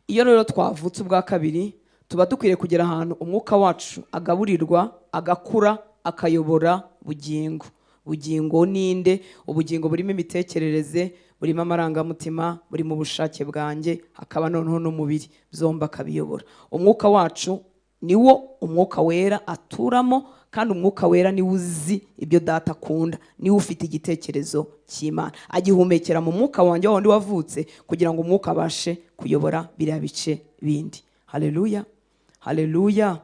Speaker 1: Iyo rero twavutse ubwa kabiri, tuba dukwiriye kugera ahantu umwuka wacu agaburirwa, agakura, akayobora bugingo. Bugingo ninde? Ubugingo burimo imitekerereze, burimo amarangamutima, burimo ubushake bwanjye, hakaba noneho n'umubiri, byombi akabiyobora. Umwuka wacu niwo umwuka wera aturamo, kandi umwuka wera niwe uzi ibyo data akunda, niwe ufite igitekerezo cy'Imana, agihumekera mu mwuka wanjye wundi wavutse, kugira ngo umwuka abashe kuyobora biriya bice bindi. Haleluya, haleluya.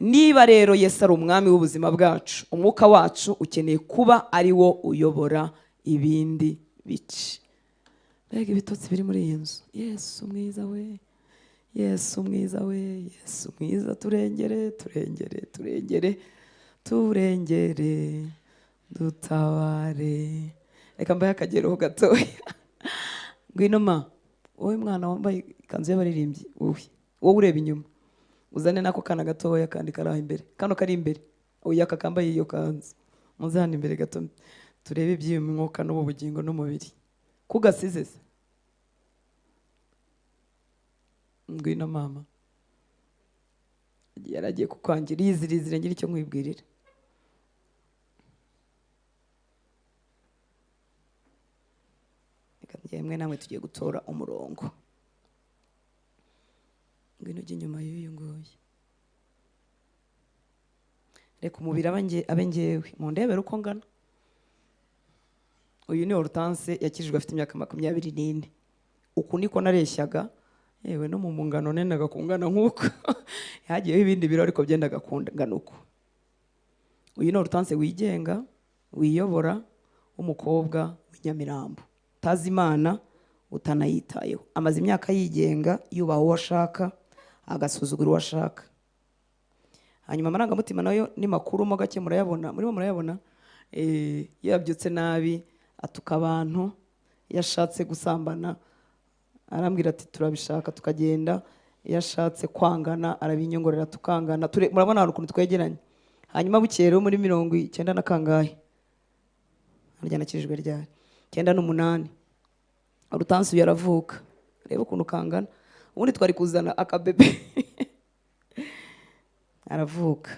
Speaker 1: Niba rero Yesu ari umwami w'ubuzima bwacu, umwuka wacu ukeneye kuba ari wo uyobora ibindi bice. Mbega ibitotsi biri muri iyi nzu! Yesu mwiza we, Yesu mwiza we, Yesu mwiza, turengere, turengere, turengere, turengere, dutabare. Reka mbahe akagero gatoya. Ngwino ma, wowe mwana wambaye ikanzu y'abaririmbyi, wowe ureba inyuma, uzane nako kana gatoya kandi kari aho imbere, kano kari imbere, oya aka kambaye iyo kanzu, muze hano imbere gato turebe iby'uyu mwuka n'ubu bugingo n'umubiri. Kugasize se? Ngwino mama, yaragiye kukwangira, yizirizire ngira icyo nkwibwirira. Reka njyemwe namwe tugiye gutora umurongo. Ngwino ujye inyuma y'uyu nguyu. Reka umubiri abe njyewe, mundebere uko ngana. Uyu ni Hortense, yakijijwe afite imyaka 24. Uku niko nareshyaga, yewe no mu mungano nendaga kungana nkuko. Hagiyeho ibindi biro ariko byendaga kungana uko. Uyu ni Hortense wigenga, wiyobora, w'umukobwa w'inyamirambo, utazi Imana, utanayitayeho. Amaze imyaka yigenga, yubaha uwo ashaka, agasuzugura uwo ashaka. Hanyuma amarangamutima nayo ni makuru mo gake, murayabona, murimo murayabona. Yabyutse nabi atuka abantu, yashatse gusambana arambwira ati turabishaka tukagenda, yashatse kwangana arabinyongorera tukangana. Murabona hari ukuntu twegeranye. Hanyuma bukeye rero muri 90 na kangahe, harya nakijijwe ryari, 98, Hortense yaravuka. Reba ukuntu kangana, ubundi twari kuzana akabebe. Aravuka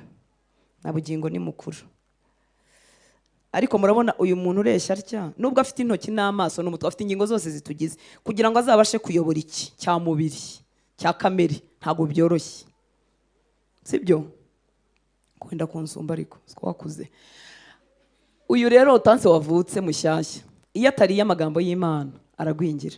Speaker 1: na bugingo ni mukuru. Ariko murabona uyu muntu ureshya atya, nubwo afite intoki n'amaso n'umutwe, afite ingingo zose zitugize, kugira ngo azabashe kuyobora iki cya mubiri cya kamere ntabwo byoroshye, sibyo? Kwenda kunsumba ariko siko wakuze. Uyu rero Hortense wavutse mushyashya, iyo atariye amagambo y'Imana aragwingira.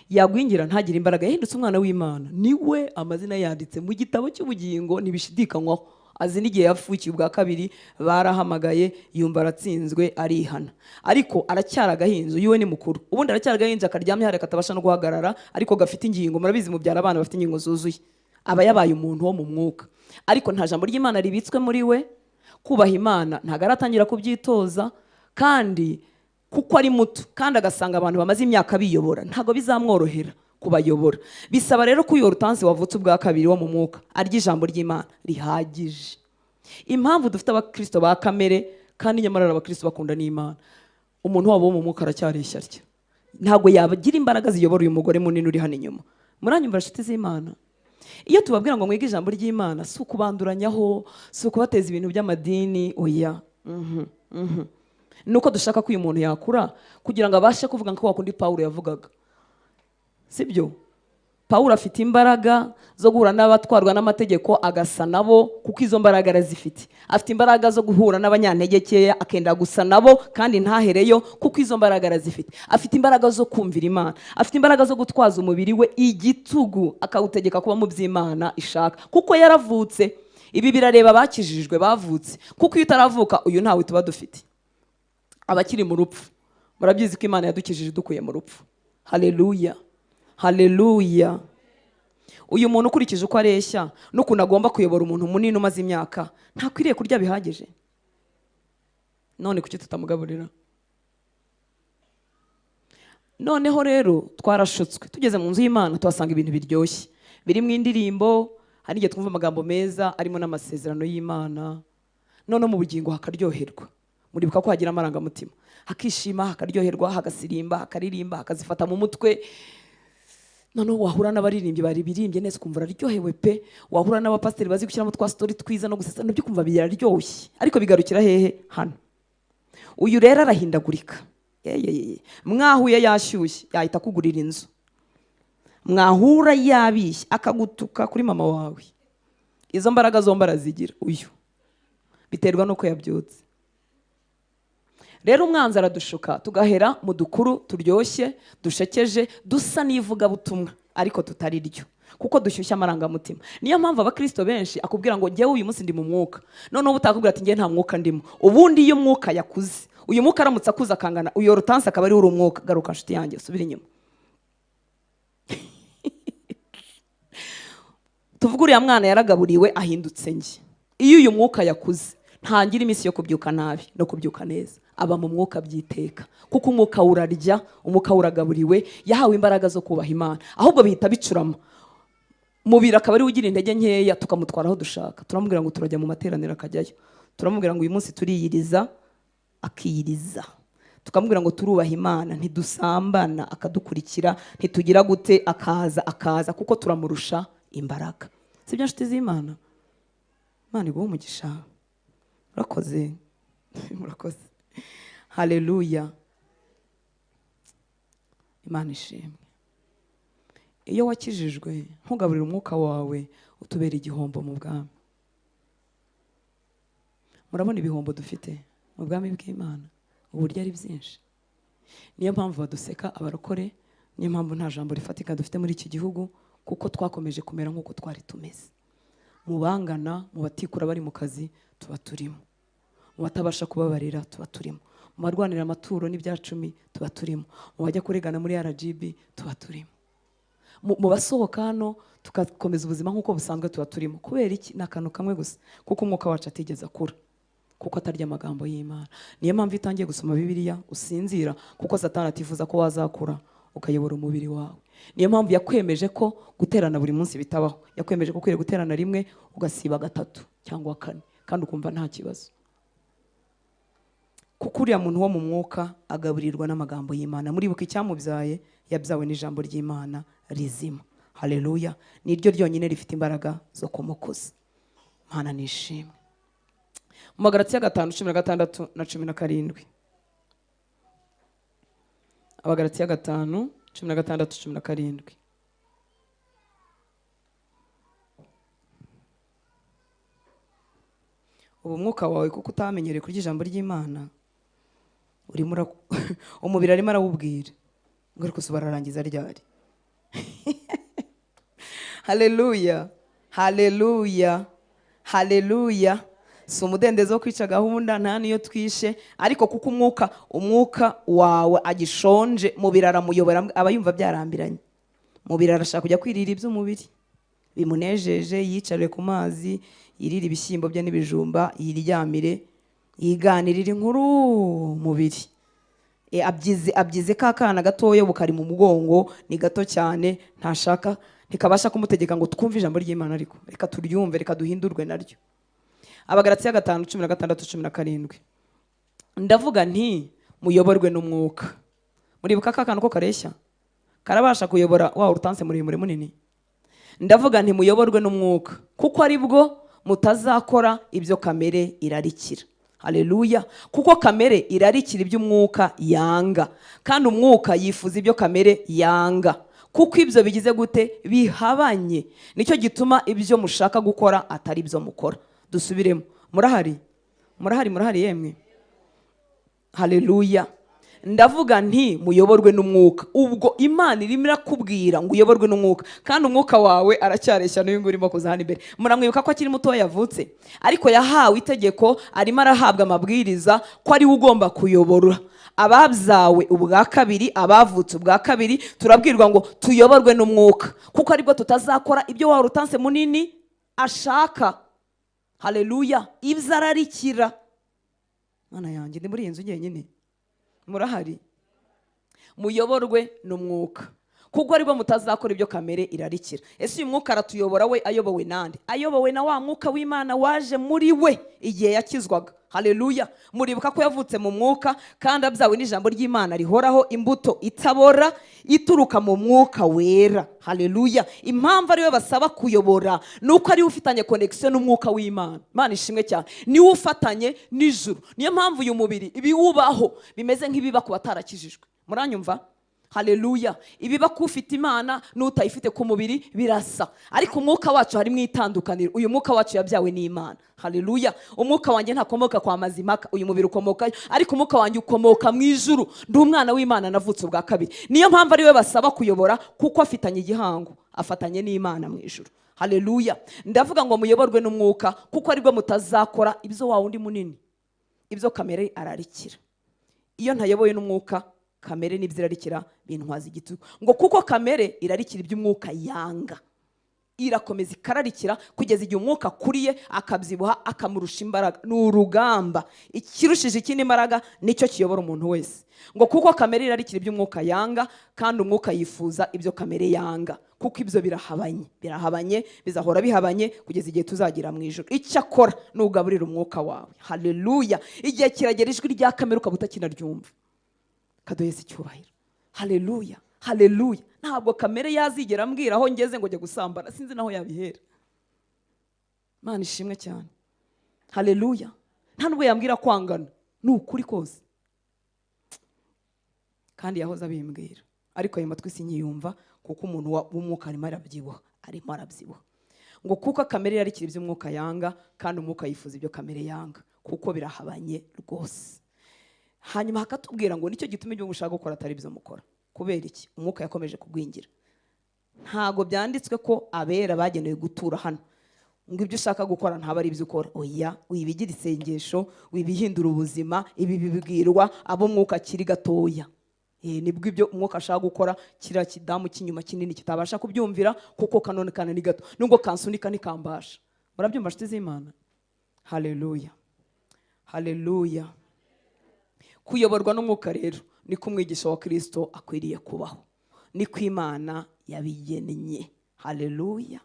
Speaker 1: Yagwingira ntagire imbaraga, yahindutse umwana w'Imana, niwe amazina yanditse mu gitabo cy'ubugingo ntibishidikanywaho. Azi n'igihe yavukiye ubwa kabiri, barahamagaye yumva aratsinzwe arihana, ariko aracyari agahinja. Uyu we ni mukuru, ubundi aracyari agahinja akaryamye hariya katabasha no guhagarara, ariko gafite ingingo. Murabizi mubyara abana bafite ingingo zuzuye, aba yabaye umuntu wo mu mwuka, ariko nta jambo ry'Imana ribitswe muri we. Kubaha Imana ntabwo aratangira kubyitoza, kandi kuko ari muto, kandi agasanga abantu bamaze imyaka biyobora, ntabwo bizamworohera kubayobora. Bisaba rero ko uyu Hortense wavutse ubwa kabiri wo mu mwuka arya ijambo ry'Imana rihagije. Impamvu dufite abakristo ba kamere kandi nyamara ari abakristo bakunda n'Imana, umuntu wabo wo mu mwuka aracyareshya atya, ntabwo yabagira imbaraga ziyobora uyu mugore munini uri hano inyuma. Muranyumva nshuti z'Imana? Iyo tubabwira ngo mwige ijambo ry'Imana, si ukubanduranyaho, si ukubateza ibintu by'amadini, oya. Nuko dushaka ko uyu muntu yakura kugira ngo abashe kuvuga nko wakundi Paulo yavugaga, sibyo? Paulo afite imbaraga zo guhura n'abatwarwa n'amategeko agasa nabo, kuko izo mbaraga arazifite. Afite imbaraga zo guhura n'abanyantegekeya akenda gusa nabo kandi ntahereyo, kuko izo mbaraga arazifite. Afite imbaraga zo kumvira Imana, afite imbaraga zo gutwaza umubiri we igitugu akawutegeka kuba mu by'Imana ishaka, kuko yaravutse. Ibi birareba abakijijwe bavutse, kuko iyo utaravuka uyu ntawe tuba dufite, abakiri mu rupfu. Murabyizi ko Imana yadukijije dukuye mu rupfu. Haleluya, haleluya. Uyu muntu ukurikije uko areshya n'ukuntu agomba kuyobora umuntu munini umaze imyaka, ntakwiriye kurya bihagije. None kuki tutamugaburira? Noneho rero twarashutswe, tugeze mu nzu y'Imana tuhasanga ibintu biryoshye biri mu indirimbo, hari igihe twumva amagambo meza arimo n'amasezerano y'Imana, none mu bugingo hakaryoherwa. Muribuka ko hagira amarangamutima, hakishima, hakaryoherwa, hagasirimba, hakaririmba, hakazifata mu mutwe. Noneho wahura n'abaririmbyi bari birimbye neza ukumva araryohewe pe, wahura n'abapasiteri bazi gushyiramo twa story twiza no gusetsa, nabyo ukumva biraryoshye, ariko bigarukira hehe? Hano. Uyu rero arahindagurika. Mwahuye yashyushye yahita akugurira inzu. Mwahura yabishye akagutuka kuri mama wawe. Izo mbaraga zombi arazigira uyu. Biterwa nuko yabyutse. Rero umwanzi aradushuka tugahera mu dukuru turyoshye dushekeje dusa n'ivugabutumwa ariko tutari ryo, kuko dushyushya amarangamutima. Niyo mpamvu abakristo benshi akubwira ngo njyewe uyu munsi ndi mu mwuka, noneho utakubwira ati njye nta mwuka ndimo. Ubundi iyo mwuka yakuze, uyu mwuka aramutse akuze akangana uyu Hortense akaba ari uri umwuka. Garuka nshuti yanjye, subira inyuma. Tuvuge uriya mwana yaragaburiwe ahindutse njye. Iyo uyu mwuka yakuze ntangira iminsi yo kubyuka nabi no kubyuka neza, aba mu mwuka byiteka, kuko umwuka urarya, umwuka uragaburiwe, yahawe imbaraga zo kubaha Imana. Ahubwo bihita bicurama mubiri akaba ari ugira intege nkeya, tukamutwara aho dushaka. Turamubwira ngo turajya mu materaniro akajyayo, turamubwira ngo uyu munsi turiyiriza akiyiriza, tukamubwira ngo turubaha Imana ntidusambana akadukurikira, ntitugira gute akaza akaza, kuko turamurusha imbaraga. Sibyo nshuti z'Imana? Imana iguhe umugisha. Murakoze. Murakoze. Haleluya. Imana ishimwe. Iyo wakijijwe ntugaburire umwuka wawe, utubera igihombo mu bwami. Murabona ibihombo dufite mu bwami bw'Imana uburyo ari byinshi. Niyo mpamvu baduseka abarokore, niyo mpamvu nta jambo rifatika dufite muri iki gihugu, kuko twakomeje kumera nk'uko twari tumeze. Mu bangana, mu batikura bari mu kazi tuba turimo, mu batabasha kubabarira tuba turimo, mu barwanira amaturo n'ibyacumi tuba turimo, mu bajya kuregana muri RGB tuba turimo, mu basohoka hano tugakomeza ubuzima nk'uko busanzwe tuba turimo. Kubera iki? Ni akantu kamwe gusa, kuko umwuka wacu atigeze akura, kuko atarya amagambo y'Imana. Niyo mpamvu itangiye gusoma Bibiliya usinzira, kuko Satani atifuza ko wazakura ukayobora umubiri wawe. Niyo mpamvu yakwemeje ko guterana buri munsi bitabaho, yakwemeje ko ukwiriye guterana rimwe ugasiba gatatu cyangwa kane, kandi ukumva nta kibazo. Kuko uriya muntu wo mu mwuka agaburirwa n'amagambo y'Imana. Muribuka icyamubyaye, yabyawe n'ijambo ry'Imana rizima. Haleluya. Niryo ryonyine rifite imbaraga zo kumukuza. Mana nishimwe. Mu Bagalatiya 5:16 na 17. Abagalatiya 5:16 17. Ubu mwuka wawe kuko utamenyereye kurya ijambo ry'Imana, urimo umubiri arimo arawubwira ngo ariko bararangiza ryari? Haleluya, haleluya, haleluya. Si umudendezo wo kwica gahunda, nta niyo twishe, ariko kuko umwuka wawe agishonje, mubiri aramuyobora, aba yumva byarambiranye. Mubiri arashaka kujya kwirira iby'umubiri bimunejeje, yicare ku mazi, yirira ibishyimbo bye n'ibijumba, yiryamire, yiganirira inkuru mubiri. Abyize ka kana gatoya bukari mu mugongo, ni gato cyane, ntashaka, ntikabasha kumutegeka ngo twumve ijambo ry'Imana, ariko reka turyumve, reka duhindurwe naryo. Abagalatiya 5:16 17. Ndavuga nti muyoborwe n'umwuka. Muribuka ka kantu ko kareshya karabasha kuyobora wa Hortense muremure munini. Ndavuga nti muyoborwe n'umwuka, kuko ari bwo mutazakora ibyo kamere irarikira. Haleluya. Kuko kamere irarikira iby'umwuka yanga, kandi umwuka yifuza ibyo kamere yanga, kuko ibyo bigize gute? Bihabanye. Nicyo gituma ibyo mushaka gukora atari ibyo mukora. Dusubiremo. Murahari? Murahari, murahari yemwe? Haleluya. Ndavuga nti muyoborwe n'umwuka. Ubwo Imana irimo irakubwira ngo uyoborwe n'umwuka, kandi umwuka wawe aracyareshya n'uyu nguyu urimo kuza hano imbere. Muramwibuka ko akiri muto yavutse, ariko yahawe itegeko, arimo arahabwa amabwiriza ko ari we ugomba kuyobora ababyawe ubwa kabiri, abavutse ubwa kabiri. Turabwirwa ngo tuyoborwe n'umwuka, kuko aribwo tutazakora ibyo wa Hortense munini ashaka. Haleluya. Ibyo ararikira. Mana yanjye, ndi muri iyi nzu njyenyine. Murahari? Muyoborwe n'umwuka, Kuko aribwo mutazakora ibyo kamere irarikira. Ese uyu mwuka aratuyobora we ayobowe nande? Ayobowe na wa mwuka w'Imana waje muri we igihe yakizwaga. Haleluya. Muribuka ko yavutse mu mwuka kandi abyawe n'ijambo ry'Imana rihoraho, imbuto itabora ituruka mu mwuka wera. Haleluya. Impamvu ariwe basaba kuyobora nuko ariwe ufitanye connection n'umwuka w'Imana. Imana ishimwe cyane. Niwe ufatanye n'ijuru. Niyo mpamvu uyu mubiri ibiwubaho bimeze nk'ibiba ku batarakijijwe. Muranyumva? Haleluya. Ibiba kufite Imana n'utayifite ku mubiri birasa, ariko umwuka wacu harimo itandukaniro. Uyu mwuka wacu yabyawe n'Imana. Haleluya. Umwuka wanjye ntakomoka kwa Mazimaka, uyu mubiri ukomoka, ariko umwuka wanjye ukomoka mu ijuru. Ndi umwana w'Imana navutse ubwa kabiri. Niyo mpamvu ariwe basaba kuyobora kuko afitanye igihango, afatanye n'Imana mu ijuru. Haleluya. Ndavuga ngo muyoborwe n'umwuka kuko aribwo mutazakora ibyo wa wundi munini, ibyo kamere ararikira. Iyo ntayoboye n'umwuka, kamere n'ibyo irarikira bintwaza igitugu. Ngo kuko kamere irarikira iby'umwuka yanga, irakomeza ikararikira kugeza igihe umwuka akuriye akabyibuha akamurusha imbaraga. Ni urugamba, ikirushije ikindi imbaraga nicyo kiyobora umuntu wese. Ngo kuko kamere irarikira iby'umwuka yanga, kandi umwuka yifuza ibyo kamere yanga, kuko ibyo birahabanye, birahabanye, bizahora bihabanye kugeza igihe tuzagira mu ijuru. Icyakora nugaburira umwuka wawe. Haleluya. Igihe kiragera ijwi rya kamere ukaba utakinaryumva. Kadoyese icyubahiro. Haleluya. Haleluya. Ntabwo kamere yazigera ambwira aho ngeze ngo njye gusambana, sinzi naho yabihera. Imana ishimwe cyane. Haleluya. Nta nubwo yambwira kwangana, ni ukuri kose. Kandi yahoze abimbwira, ariko ayo matwi sinyiyumva kuko umuntu w'umwuka arimo arabyibuha, arimo arabyibuha. Ngo kuko kamere yarikira iby'umwuka yanga, kandi umwuka yifuza ibyo kamere yanga, kuko birahabanye rwose. Hanyuma hakatubwira ngo nicyo gituma ibyo mushaka gukora atari byo mukora. Kubera iki? Umwuka yakomeje kugwingira. Ntago byanditswe ko abera bagenewe gutura hano, ngo ibyo ushaka gukora ntaba ari ibyo ukora. Oya, wibigira isengesho, wibihindura ubuzima. Ibi bibwirwa abo umwuka akiri gatoya. Nibwo ibyo umwuka ashaka gukora kiriya kidamu cy'inyuma kinini kitabasha kubyumvira kuko kanone kana ni gato, nubwo kansunika nikambasha. Murabyumva nshuti z'Imana? Haleluya. Haleluya. Kuyoborwa n'umwuka rero niko umwigisha wa Kristo akwiriye kubaho, niko Imana yabigennye. Haleluya.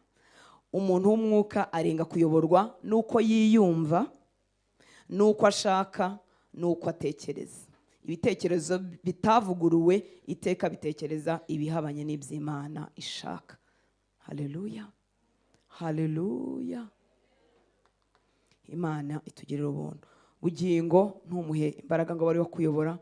Speaker 1: Umuntu w'umwuka arenga kuyoborwa nuko yiyumva, nuko ashaka, nuko atekereza. Ibitekerezo bitavuguruwe iteka bitekereza ibihabanye n'iby'Imana ishaka. Haleluya. Haleluya. Imana itugirira ubuntu. Bugingo ntumuhe imbaraga ngo bari bakuyobora,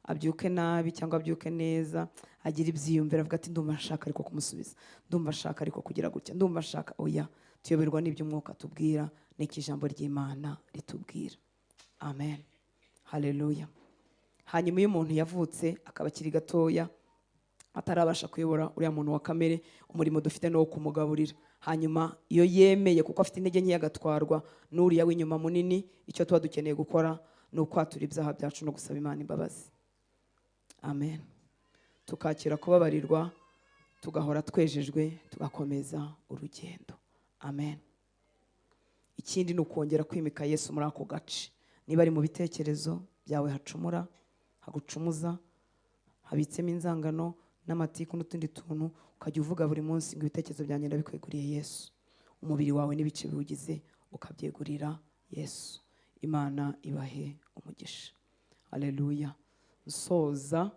Speaker 1: abyuke nabi cyangwa abyuke neza, agira ibyiyumvira avuga ati ndumva nshaka ariko kumusubiza, ndumva nshaka ariko kugira gutya, ndumva nshaka. Oya, tuyoberwa n'ibyo umwuka tubwira n'iki ijambo ry'Imana ritubwira. Amen. Haleluya. Hanyuma iyo umuntu yavutse akaba akiri gatoya atarabasha kuyobora uriya muntu wa kamere, umurimo dufite no kumugaburira. Hanyuma iyo yemeye kuko afite intege nke agatwarwa n'uriya w'inyuma munini, icyo tuba dukeneye gukora ni ukwatura ibyaha byacu no gusaba Imana imbabazi. Amen. Tukakira kubabarirwa, tugahora twejejwe, tugakomeza urugendo. Amen. Ikindi ni ukongera kwimika Yesu muri ako gace. Niba ari mu bitekerezo byawe hacumura, hagucumuza, habitsemo inzangano n'amatiku n'utundi tuntu, ukajya uvuga buri munsi ngo ibitekerezo byanjye ndabikweguriye Yesu. Umubiri wawe n'ibice biwugize ukabyegurira Yesu. Imana ibahe umugisha. Haleluya. Nsoza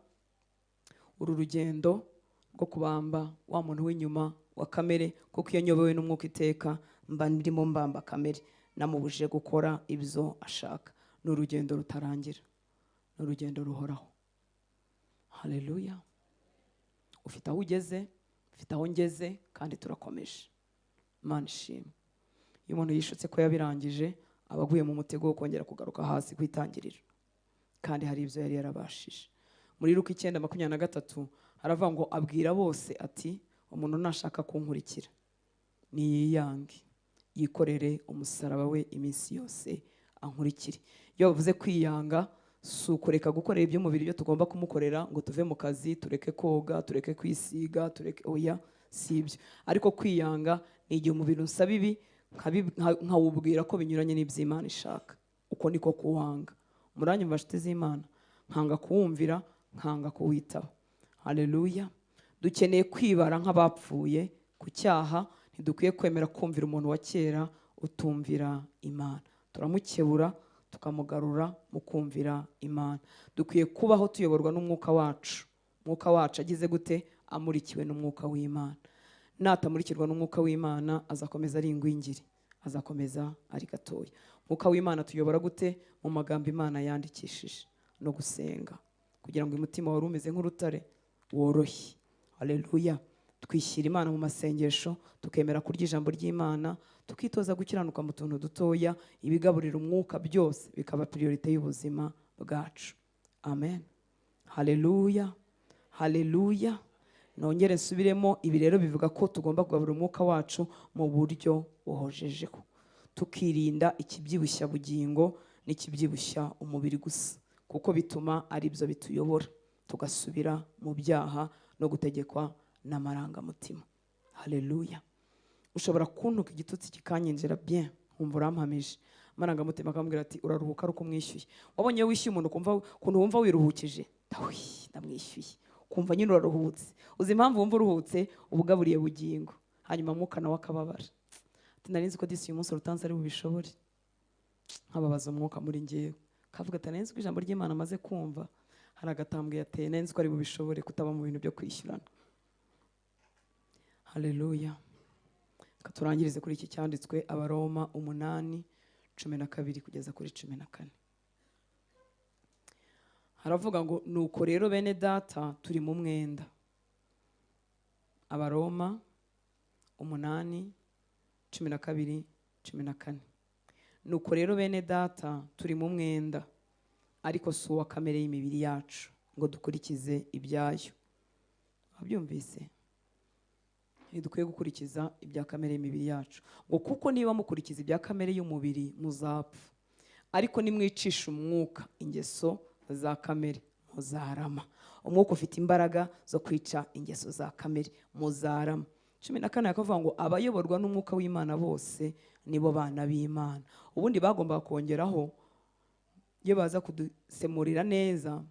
Speaker 1: uru rugendo rwo kubamba wa muntu w'inyuma wa kamere, kuko iyo nyobewe n'umwuka iteka mba ndimo mbamba kamere, namubujije gukora ibyo ashaka. Ni urugendo rutarangira, ni urugendo ruhoraho. Haleluya. Ufite aho ugeze, ufite aho ngeze, kandi turakomeje. Imana ishimwe. Iyo umuntu yishutse ko yabirangije, aba aguye mu mutego wo kongera kugaruka hasi kwitangirira, kandi hari ibyo yari yarabashije. Muri Luka 9:23 haravuga ngo abwira bose ati umuntu nashaka kunkurikira niyiyange, yikorere umusaraba we iminsi yose ankurikire. Iyo bavuze kwiyanga, si ukureka gukorera iby'umubiri ibyo tugomba kumukorera ngo tuve mu kazi, tureke koga, tureke kwisiga, tureke, oya, si ibyo. Ariko kwiyanga ni igihe umubiri unsaba ibi nkawubwira ko binyuranye n'iby'Imana ishaka. Uko niko kuwanga. Muranyumva nshuti z'Imana? Nkanga kuwumvira, nkanga kuwitaho. Haleluya. Dukeneye kwibara nk'abapfuye ku cyaha, ntidukwiye kwemera kumvira umuntu wa kera utumvira Imana. Turamukebura tukamugarura mu kumvira Imana. Dukwiye kubaho tuyoborwa n'umwuka wacu. Umwuka wacu agize gute? Amurikiwe n'umwuka w'Imana. Natamurikirwa n'umwuka w'Imana azakomeza ari ingwingiri, azakomeza ari gatoya. Umwuka w'Imana tuyobora gute? Mu magambo Imana yandikishije no gusenga, kugira ngo umutima wari umeze nk'urutare woroshye. Haleluya. Twishyira Imana mu masengesho, tukemera kurya ijambo ry'Imana, tukitoza gukiranuka mu tuntu dutoya, ibigaburira umwuka byose bikaba priorite y'ubuzima bwacu. Amen. Haleluya. Haleluya. Nongere nsubiremo, ibi rero bivuga ko tugomba kugaburira umwuka wacu mu buryo buhojejeho, tukirinda ikibyibushya bugingo n'ikibyibushya umubiri gusa, kuko bituma ari byo bituyobora tugasubira mu byaha no gutegekwa n'amarangamutima. Haleluya. Ushobora kuntuka igitutsi kikanyinjira bien, nkumva urampamije, amarangamutima akambwira ati uraruhuka ari uko umwishyuye. Wabonye iyo wishyuye umuntu ukumva ukuntu wumva wiruhukije, ndamwishyuye, kumva nyine uraruhutse. Uzi impamvu wumva uruhutse? Ubugaburiye bugingo, hanyuma mwuka nawe akababara. Ati nari nzi ko disi uyu munsi urutanze ari bubishobore, nkababaza umwuka muri njyewe, kavuga ati nari nzi ko ijambo ry'Imana amaze kumva hari agatambwe yateye, nari nzi ko ari bubishobore kutaba mu bintu byo kwishyurana. Haleluya. Turangirize kuri iki cyanditswe, Abaroma 8:12 kugeza kuri 14. Haravuga ngo nuko rero bene data turi mu mwenda. Abaroma 8:12 14. Nuko rero bene data turi mu mwenda, ariko si uwa kamere y'imibiri yacu ngo dukurikize ibyayo. Wabyumvise? Ntidukwiye gukurikiza ibya kamere y'imibiri yacu, ngo kuko niba mukurikiza ibya kamere y'umubiri muzapfa, ariko nimwicisha umwuka ingeso za kamere muzarama. Umwuka ufite imbaraga zo kwica ingeso za kamere, muzarama. 14 yakavuga ngo abayoborwa n'umwuka w'Imana bose nibo bana b'Imana. Ubundi bagomba kongeraho, iyo baza kudusemurira neza,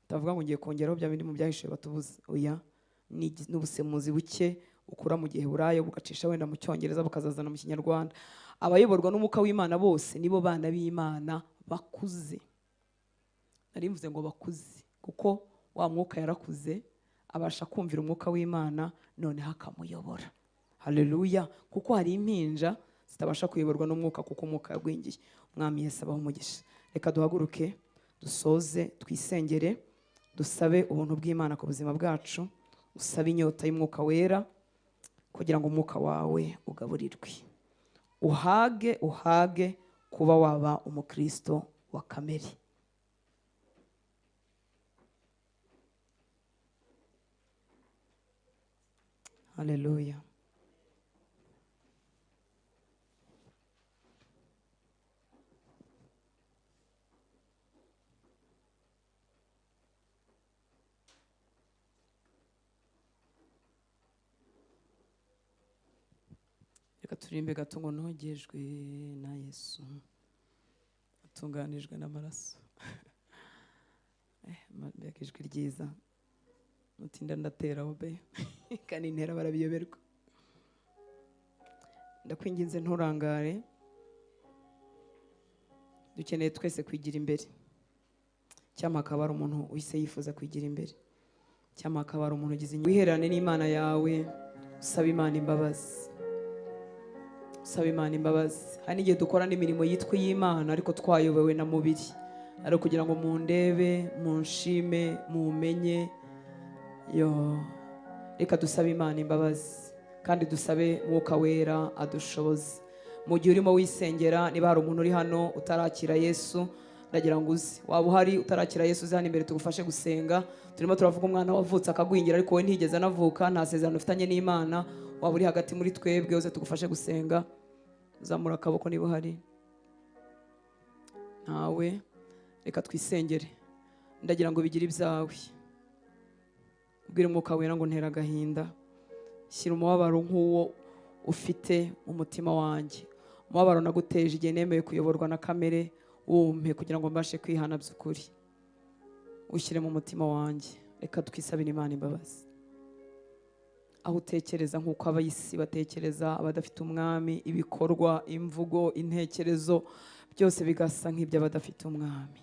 Speaker 1: tavuga ngo ngiye kongeraho bya bindi mu byahishe batubuze. Oya, ni n'ubusemuzi buke ukura mu Giheburayo bugacisha wenda mu Cyongereza bukazazana mu Kinyarwanda. Abayoborwa n'umwuka w'Imana bose nibo bana b'Imana bakuze. Nari mvuze ngo bakuze kuko wa mwuka yarakuze, abasha kumvira umwuka w'Imana noneho akamuyobora. Haleluya. Kuko hari impinja zitabasha kuyoborwa n'umwuka kuko umwuka yagwingiye. Umwami Yesu abahe umugisha. Reka duhaguruke dusoze, twisengere, dusabe ubuntu bw'Imana ku buzima bwacu. Usabe inyota y'umwuka wera kugira ngo umwuka wawe ugaburirwe, uhage uhage kuba waba umukristo wa kamere. Haleluya. Reka turimbe gato ngo nogejwe na Yesu, atunganijwe n'amaraso. Mbega ijwi ryiza, mutinda ndateraho be kandi intera barabiyoberwa. Ndakwinginze nturangare, dukeneye twese kwigira imbere. Cyangwa akaba ari umuntu wese yifuza kwigira imbere, cyangwa akaba ari umuntu ugize inyuma. Wiherane n'Imana yawe, usaba Imana imbabazi. Usaba Imana imbabazi. Hari n'igihe dukora n'imirimo yitwa iy'Imana ariko twayobewe na mubiri, ari kugira ngo mundebe, munshime, mumenye. Yo, reka dusabe Imana imbabazi kandi dusabe Mwuka Wera adushoboze. Mu gihe urimo wisengera, niba hari umuntu uri hano utarakira Yesu, ndagira ngo uze. Waba uhari utarakira Yesu, uze hano imbere tugufashe gusenga. Turimo turavuga umwana wavutse akagwingira ariko we ntigeze anavuka, nta sezerano ufitanye n'Imana. Waba uri hagati muri twebwe, uze tugufashe gusenga. Zamura akaboko niba uhari. Ntawe. Reka twisengere. Ndagira ngo bigire ibyawe. Ubwire Umwuka Wera ngo ntera agahinda, shyira umubabaro nk'uwo ufite umutima wanjye, umubabaro naguteje igihe nemeye kuyoborwa na kamere, wumpe kugira ngo mbashe kwihana by'ukuri, ushyire mu mutima wanjye. Reka twisabire Imana imbabazi. aho utekereza nk'uko abayisi batekereza, abadafite umwami, ibikorwa, imvugo, intekerezo byose bigasa nk'iby'abadafite umwami.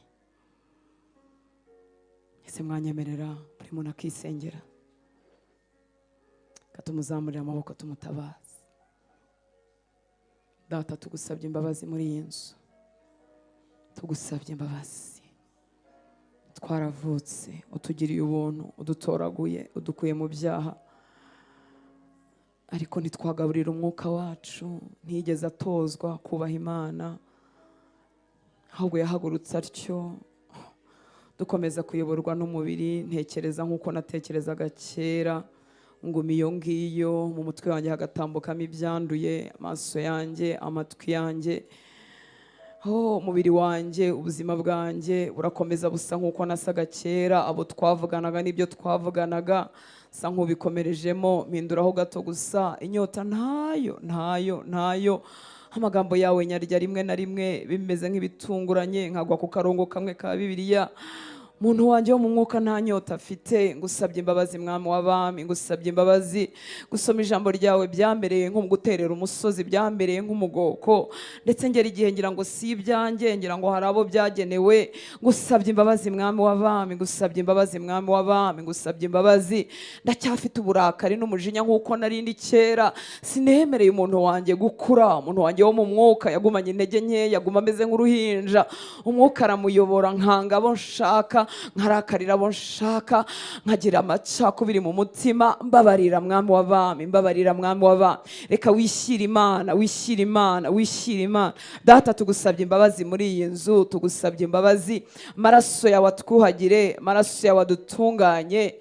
Speaker 1: Ese mwanyemerera buri muntu akisengera, katumuzamurira amaboko tumutabaza. Data, tugusabye imbabazi muri iyi nzu, tugusabye imbabazi. Twaravutse utugiriye ubuntu, udutoraguye, udukuye mu byaha, ariko ntitwagaburira umwuka wacu. Ntiyigeze atozwa kubaha Imana, ahubwo yahagurutse atyo. Dukomeza kuyoborwa n'umubiri. Ntekereza nk'uko natekerezaga kera, nguma iyo ngiyo, mu mutwe wanjye hagatambukamo ibyanduye, amaso yanjye, amatwi yanjye, umubiri wanjye, ubuzima bwanjye burakomeza busa nk'uko nasaga kera. Abo twavuganaga n'ibyo twavuganaga sa nk'ubikomerejemo, mpinduraho gato gusa. Inyota ntayo, ntayo, ntayo. Amagambo yawe nyarya rimwe na rimwe bimeze nk'ibitunguranye, nkagwa ku karongo kamwe ka Bibiliya. Muntu wanjye wo mu mwuka nta nyota afite. Ngusabye imbabazi mwami w'abami, ngusabye imbabazi. Gusoma ijambo ryawe byambereye nko guterera umusozi, byambereye nk'umugoko, ndetse ngera igihe ngira ngo si ibyanjye, ngira ngo hari abo byagenewe. Ngusabye imbabazi mwami w'abami, ngusabye imbabazi mwami w'abami, ngusabye imbabazi. Ndacyafite uburakari n'umujinya nk'uko narindi kera. Sinemereye umuntu wanjye gukura. Umuntu wanjye wo mu mwuka yagumanye intege nke, yaguma ameze nk'uruhinja. Umwuka aramuyobora, nkanga abo nshaka, nkarakarira abo nshaka, nkagira amacakubiri mu mutima. Mbabarira mwami w'abami, mbabarira mwami w'abami. Reka wishyire Imana, wishyire Imana, wishyire Imana. Data, tugusabye imbabazi muri iyi nzu, tugusabye imbabazi. Amaraso yawe atwuhagire, amaraso yawe adutunganye.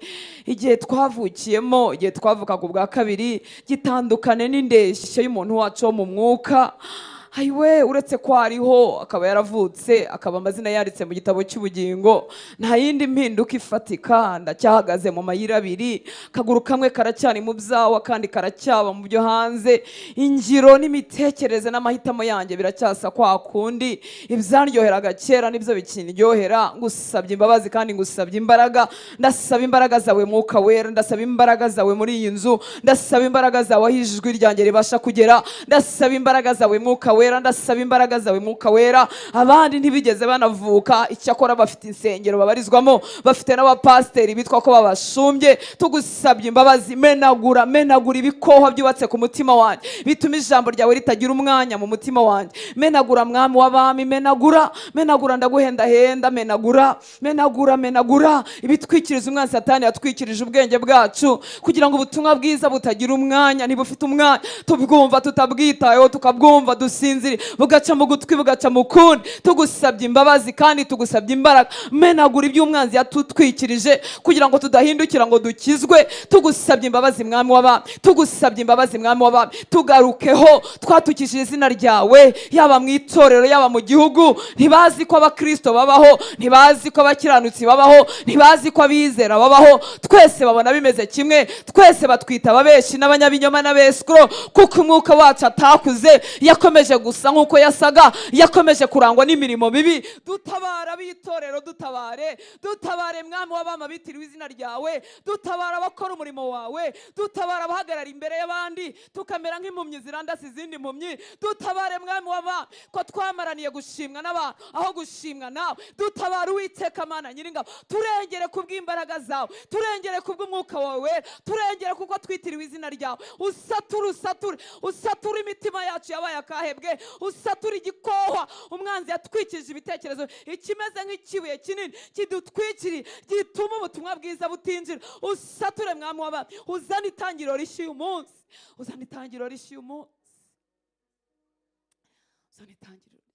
Speaker 1: Igihe twavukiyemo, igihe twavukaga ubwa kabiri, gitandukane n'indeshyo y'umuntu wacu wo mu mwuka. Ayiwe, uretse ko ariho akaba yaravutse, akaba amazina yanditse mu gitabo cy'ubugingo, nta yindi mpinduka ifatika. Ndacyahagaze mu mayira abiri, kaguru kamwe karacyari mu byawa, kandi karacyaba mu byo hanze. Ingiro n'imitekerereze n'amahitamo yanjye biracyasa kwa kundi. Ibyaryoheraga kera nibyo bikinryohera. Ngusabye imbabazi kandi ngusabye imbaraga. Ndasaba imbaraga zawe mwuka wera, ndasaba imbaraga zawe muri iyi nzu, ndasaba imbaraga zawe aho ijwi ryanjye ribasha kugera, ndasaba imbaraga zawe mwuka wera, ndasaba imbaraga zawe mwuka wera. Abandi ntibigeze banavuka, icyakora bafite insengero babarizwamo, bafite n'abapasiteri bitwa ko babashumbye. Tugusabye imbabazi. Menagura, menagura ibikohwa byubatse ku mutima wanjye, bituma ijambo ryawe ritagira umwanya mu mutima wanjye. Menagura mwami w'abami, menagura, menagura, ndaguhendahenda, menagura, menagura, menagura ibitwikiriza umwanzi Satani yatwikirije ubwenge bwacu, kugira ngo ubutumwa bwiza butagira umwanya. Ntibufite umwanya, tubwumva tutabwitayeho, tukabwumva dusinzira, bugaca mu gutwi bugaca mu kundi. Tugusabye imbabazi kandi tugusabye imbaraga. Menagura iby'umwanzi yatutwikirije kugira ngo tudahindukira ngo dukizwe. Tugusabye imbabazi mwami w'abami, tugusabye imbabazi mwami w'abami. Tugarukeho, twatukishije izina ryawe, yaba mu itorero, yaba mu gihugu. Ntibazi ko abakristo babaho, ntibazi ko abakiranutsi babaho, ntibazi ko abizera babaho. Twese babona bimeze kimwe, twese batwita ababeshi n'abanyabinyoma n'abesikro, kuko umwuka wacu atakuze, yakomeje gusa nk'uko yasaga, yakomeje kurangwa n'imirimo mibi. Dutabara ab'itorero, dutabare, dutabare mwami w'abami bitiriwe izina ryawe, dutabara abakora umurimo wawe, dutabara abahagarara imbere y'abandi tukamera nk'impumyi zirandasa izindi mpumyi. Dutabare mwami w'abami, ko twamaraniye gushimwa n'abantu aho gushimwa nawe. Dutabare Uwiteka Mana Nyiringabo, turengere kubw'imbaraga zawe, turengere kubw'umwuka wawe, turengere kuko twitiriwe izina ryawe. Usature, usature, usature imitima yacu yabaye akahebwe, usature igikohwa umwanzi yatwikirije ibitekerezo, ikimeze nk'ikibuye kinini kidutwikiriye gituma ubutumwa bwiza butinjira. Usature mwami w'abami, uzane itangiriro rishya uyu munsi, uzane itangiriro rishya uyu munsi, uzane itangiriro rishya.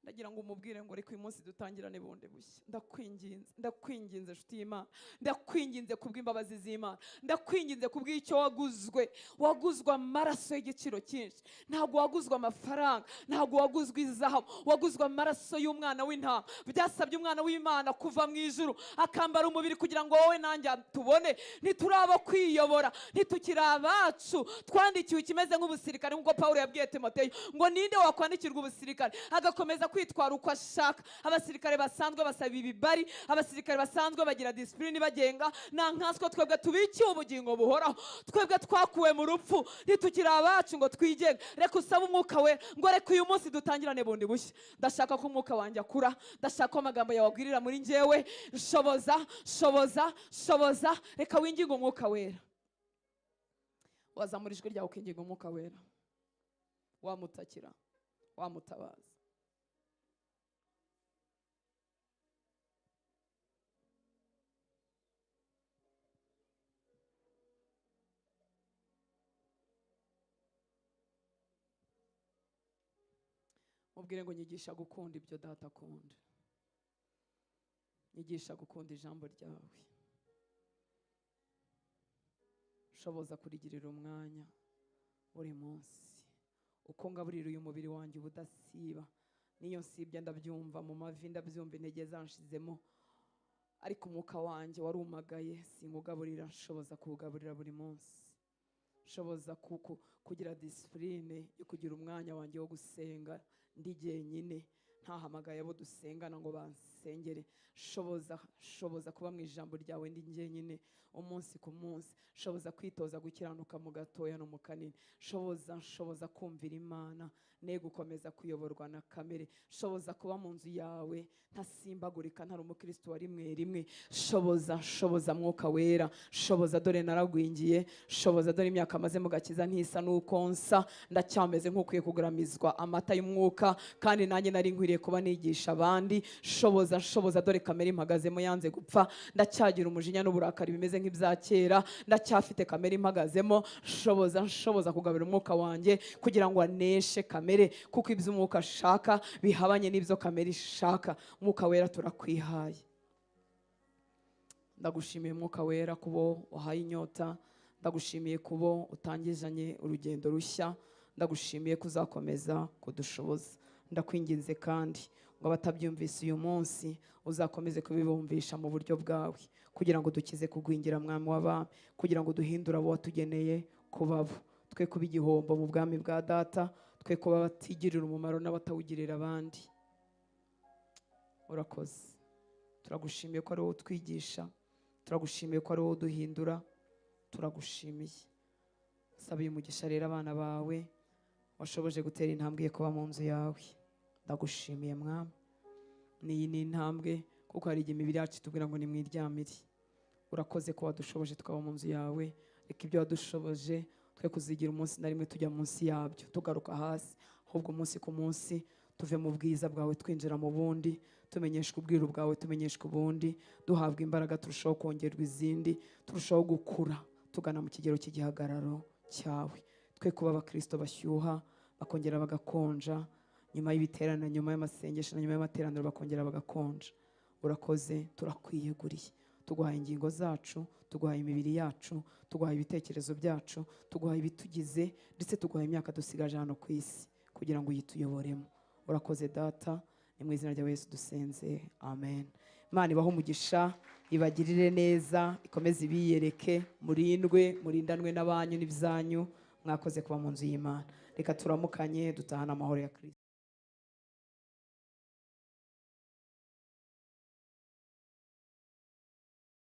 Speaker 1: Ndagira ngo umubwire ngo reka uyu munsi dutangirane bundi bushya. Ndakwinginze, ndakwinginze nshuti y'Imana, ndakwinginze kubw'imbabazi z'Imana, ndakwinginze kubw'icyo waguzwe. Waguzwe amaraso y'igiciro cyinshi, ntabwo waguzwe amafaranga, ntabwo waguzwe izahabu, waguzwe amaraso y'umwana w'intama. Byasabye umwana w'Imana kuva mu ijuru akambara umubiri kugira ngo wowe nanjye tubone. Ntituraba kwiyobora, ntitukiri abacu. Twandikiwe ikimeze nk'ubusirikare, nk'uko Pawulo yabwiye Timoteyo ngo ninde wakwandikirwa ubusirikare agakomeza kwitwara uko ashaka. Abasirikare basanzwe basaba ibibari, abasirikare basanzwe bagira discipline bagenga, na nkanswe twebwe tubikiye ubugingo buhoraho, twebwe twakuwe mu rupfu ntitukiri abacu ngo twigenge. Reka usabe umwuka we ngo reka uyu munsi dutangirane bundi bushya. Ndashaka ko umwuka wanjye akura, ndashaka ko amagambo yawe agwirira muri njyewe. Shoboza, shoboza, shoboza. Reka winginge umwuka wera. Wazamura ijwi ryawe ukinginga umwuka wera, wamutakira, wamutabaza. Mubwire ngo nyigisha gukunda ibyo data akunda, nyigisha gukunda ijambo ryawe, shoboza kurigirira umwanya buri munsi. Uko ngaburira uyu mubiri wanjye ubudasiba, niyo nsibye ndabyumva mu mavi, ndabyumva intege zanshizemo, ariko umwuka wanjye warumagaye singugaburira. Nshoboza kuwugaburira buri munsi, nshoboza kugira discipline yo kugira umwanya wanjye wo gusenga ndi jyenyine, ntahamagaye abo dusengana ngo bansengere. Shoboza, shoboza kuba mu ijambo ryawe ndi jyenyine umunsi ku munsi. Shoboza kwitoza gukiranuka mu gatoya no mu kanini. Shoboza, shoboza kumvira Imana, ne gukomeza kuyoborwa na kamere. Shoboza kuba mu nzu yawe ntasimbagurika, ntari umukristo wa rimwe rimwe. Shoboza, shoboza mwuka wera. Shoboza, dore naragwingiye. Shoboza, dore imyaka maze mu gakiza ntisa nuko nsa, ndacyameze nk'ukwiye kuguramizwa amata y'umwuka, kandi nanjye nari nkwiriye kuba nigisha abandi. Shoboza, shoboza, dore kamere impagazemo yanze gupfa, ndacyagira umujinya n'uburakari bimeze nk'ibya kera, ndacyafite kamere impagazemo. Shoboza, shoboza kugabira umwuka wanjye kugira ngo aneshe kamere, kuko ibyo umwuka ashaka bihabanye n'ibyo kamere ishaka. Umwuka wera turakwihaye. Ndagushimiye mwuka wera kubo wahaye inyota, ndagushimiye kubo utangizanye urugendo rushya, ndagushimiye kuzakomeza kudushoboza. Ndakwinginze kandi ngo abatabyumvise uyu munsi uzakomeze kubibumvisha mu buryo bwawe, kugira ngo dukize kugwingira mwami w'abami, kugira ngo duhindure abo watugeneye kubabo. Twe kuba igihombo mu bwami bwa data, twe kuba batigirira umumaro n'abatawugirira abandi. Urakoze, turagushimiye ko ari wowe utwigisha, turagushimiye ko ari wowe uduhindura, turagushimiye. Sabiye umugisha rero abana bawe washoboje gutera intambwe yo kuba mu nzu yawe. Ndagushimiye mwami, niyi ni intambwe, kuko hari igihe imibiri yacu itubwira ngo nimwiryamire. Urakoze ko wadushoboje tukaba mu nzu yawe. Reka ibyo wadushoboje twe kuzigira umunsi na rimwe tujya munsi yabyo tugaruka hasi, ahubwo umunsi ku munsi tuve mu bwiza bwawe twinjira mu bundi, tumenyeshwa ubwiru bwawe, tumenyeshwa ubundi, duhabwa imbaraga turushaho kongerwa izindi, turushaho gukura tugana mu kigero cy'igihagararo cyawe. Twe kuba abakristo bashyuha bakongera bagakonja nyuma y'ibiterane, nyuma y'amasengesho, nyuma y'amateraniro bakongera bagakonja. Urakoze, turakwiyeguriye, tuguhaye ingingo zacu, tuguhaye imibiri yacu, tuguhaye ibitekerezo byacu, tuguhaye ibitugize, ndetse tuguhaye imyaka dusigaje hano ku isi kugira ngo uyituyoboremo. Urakoze data, ni mu izina rya Yesu dusenze, amen. Imana ibahe umugisha, ibagirire neza, ikomeze ibiyereke, murindwe, murindanwe n'abanyu n'ibyanyu. Mwakoze kuba mu nzu y'Imana. Reka turamukanye dutahana amahoro ya Kristo.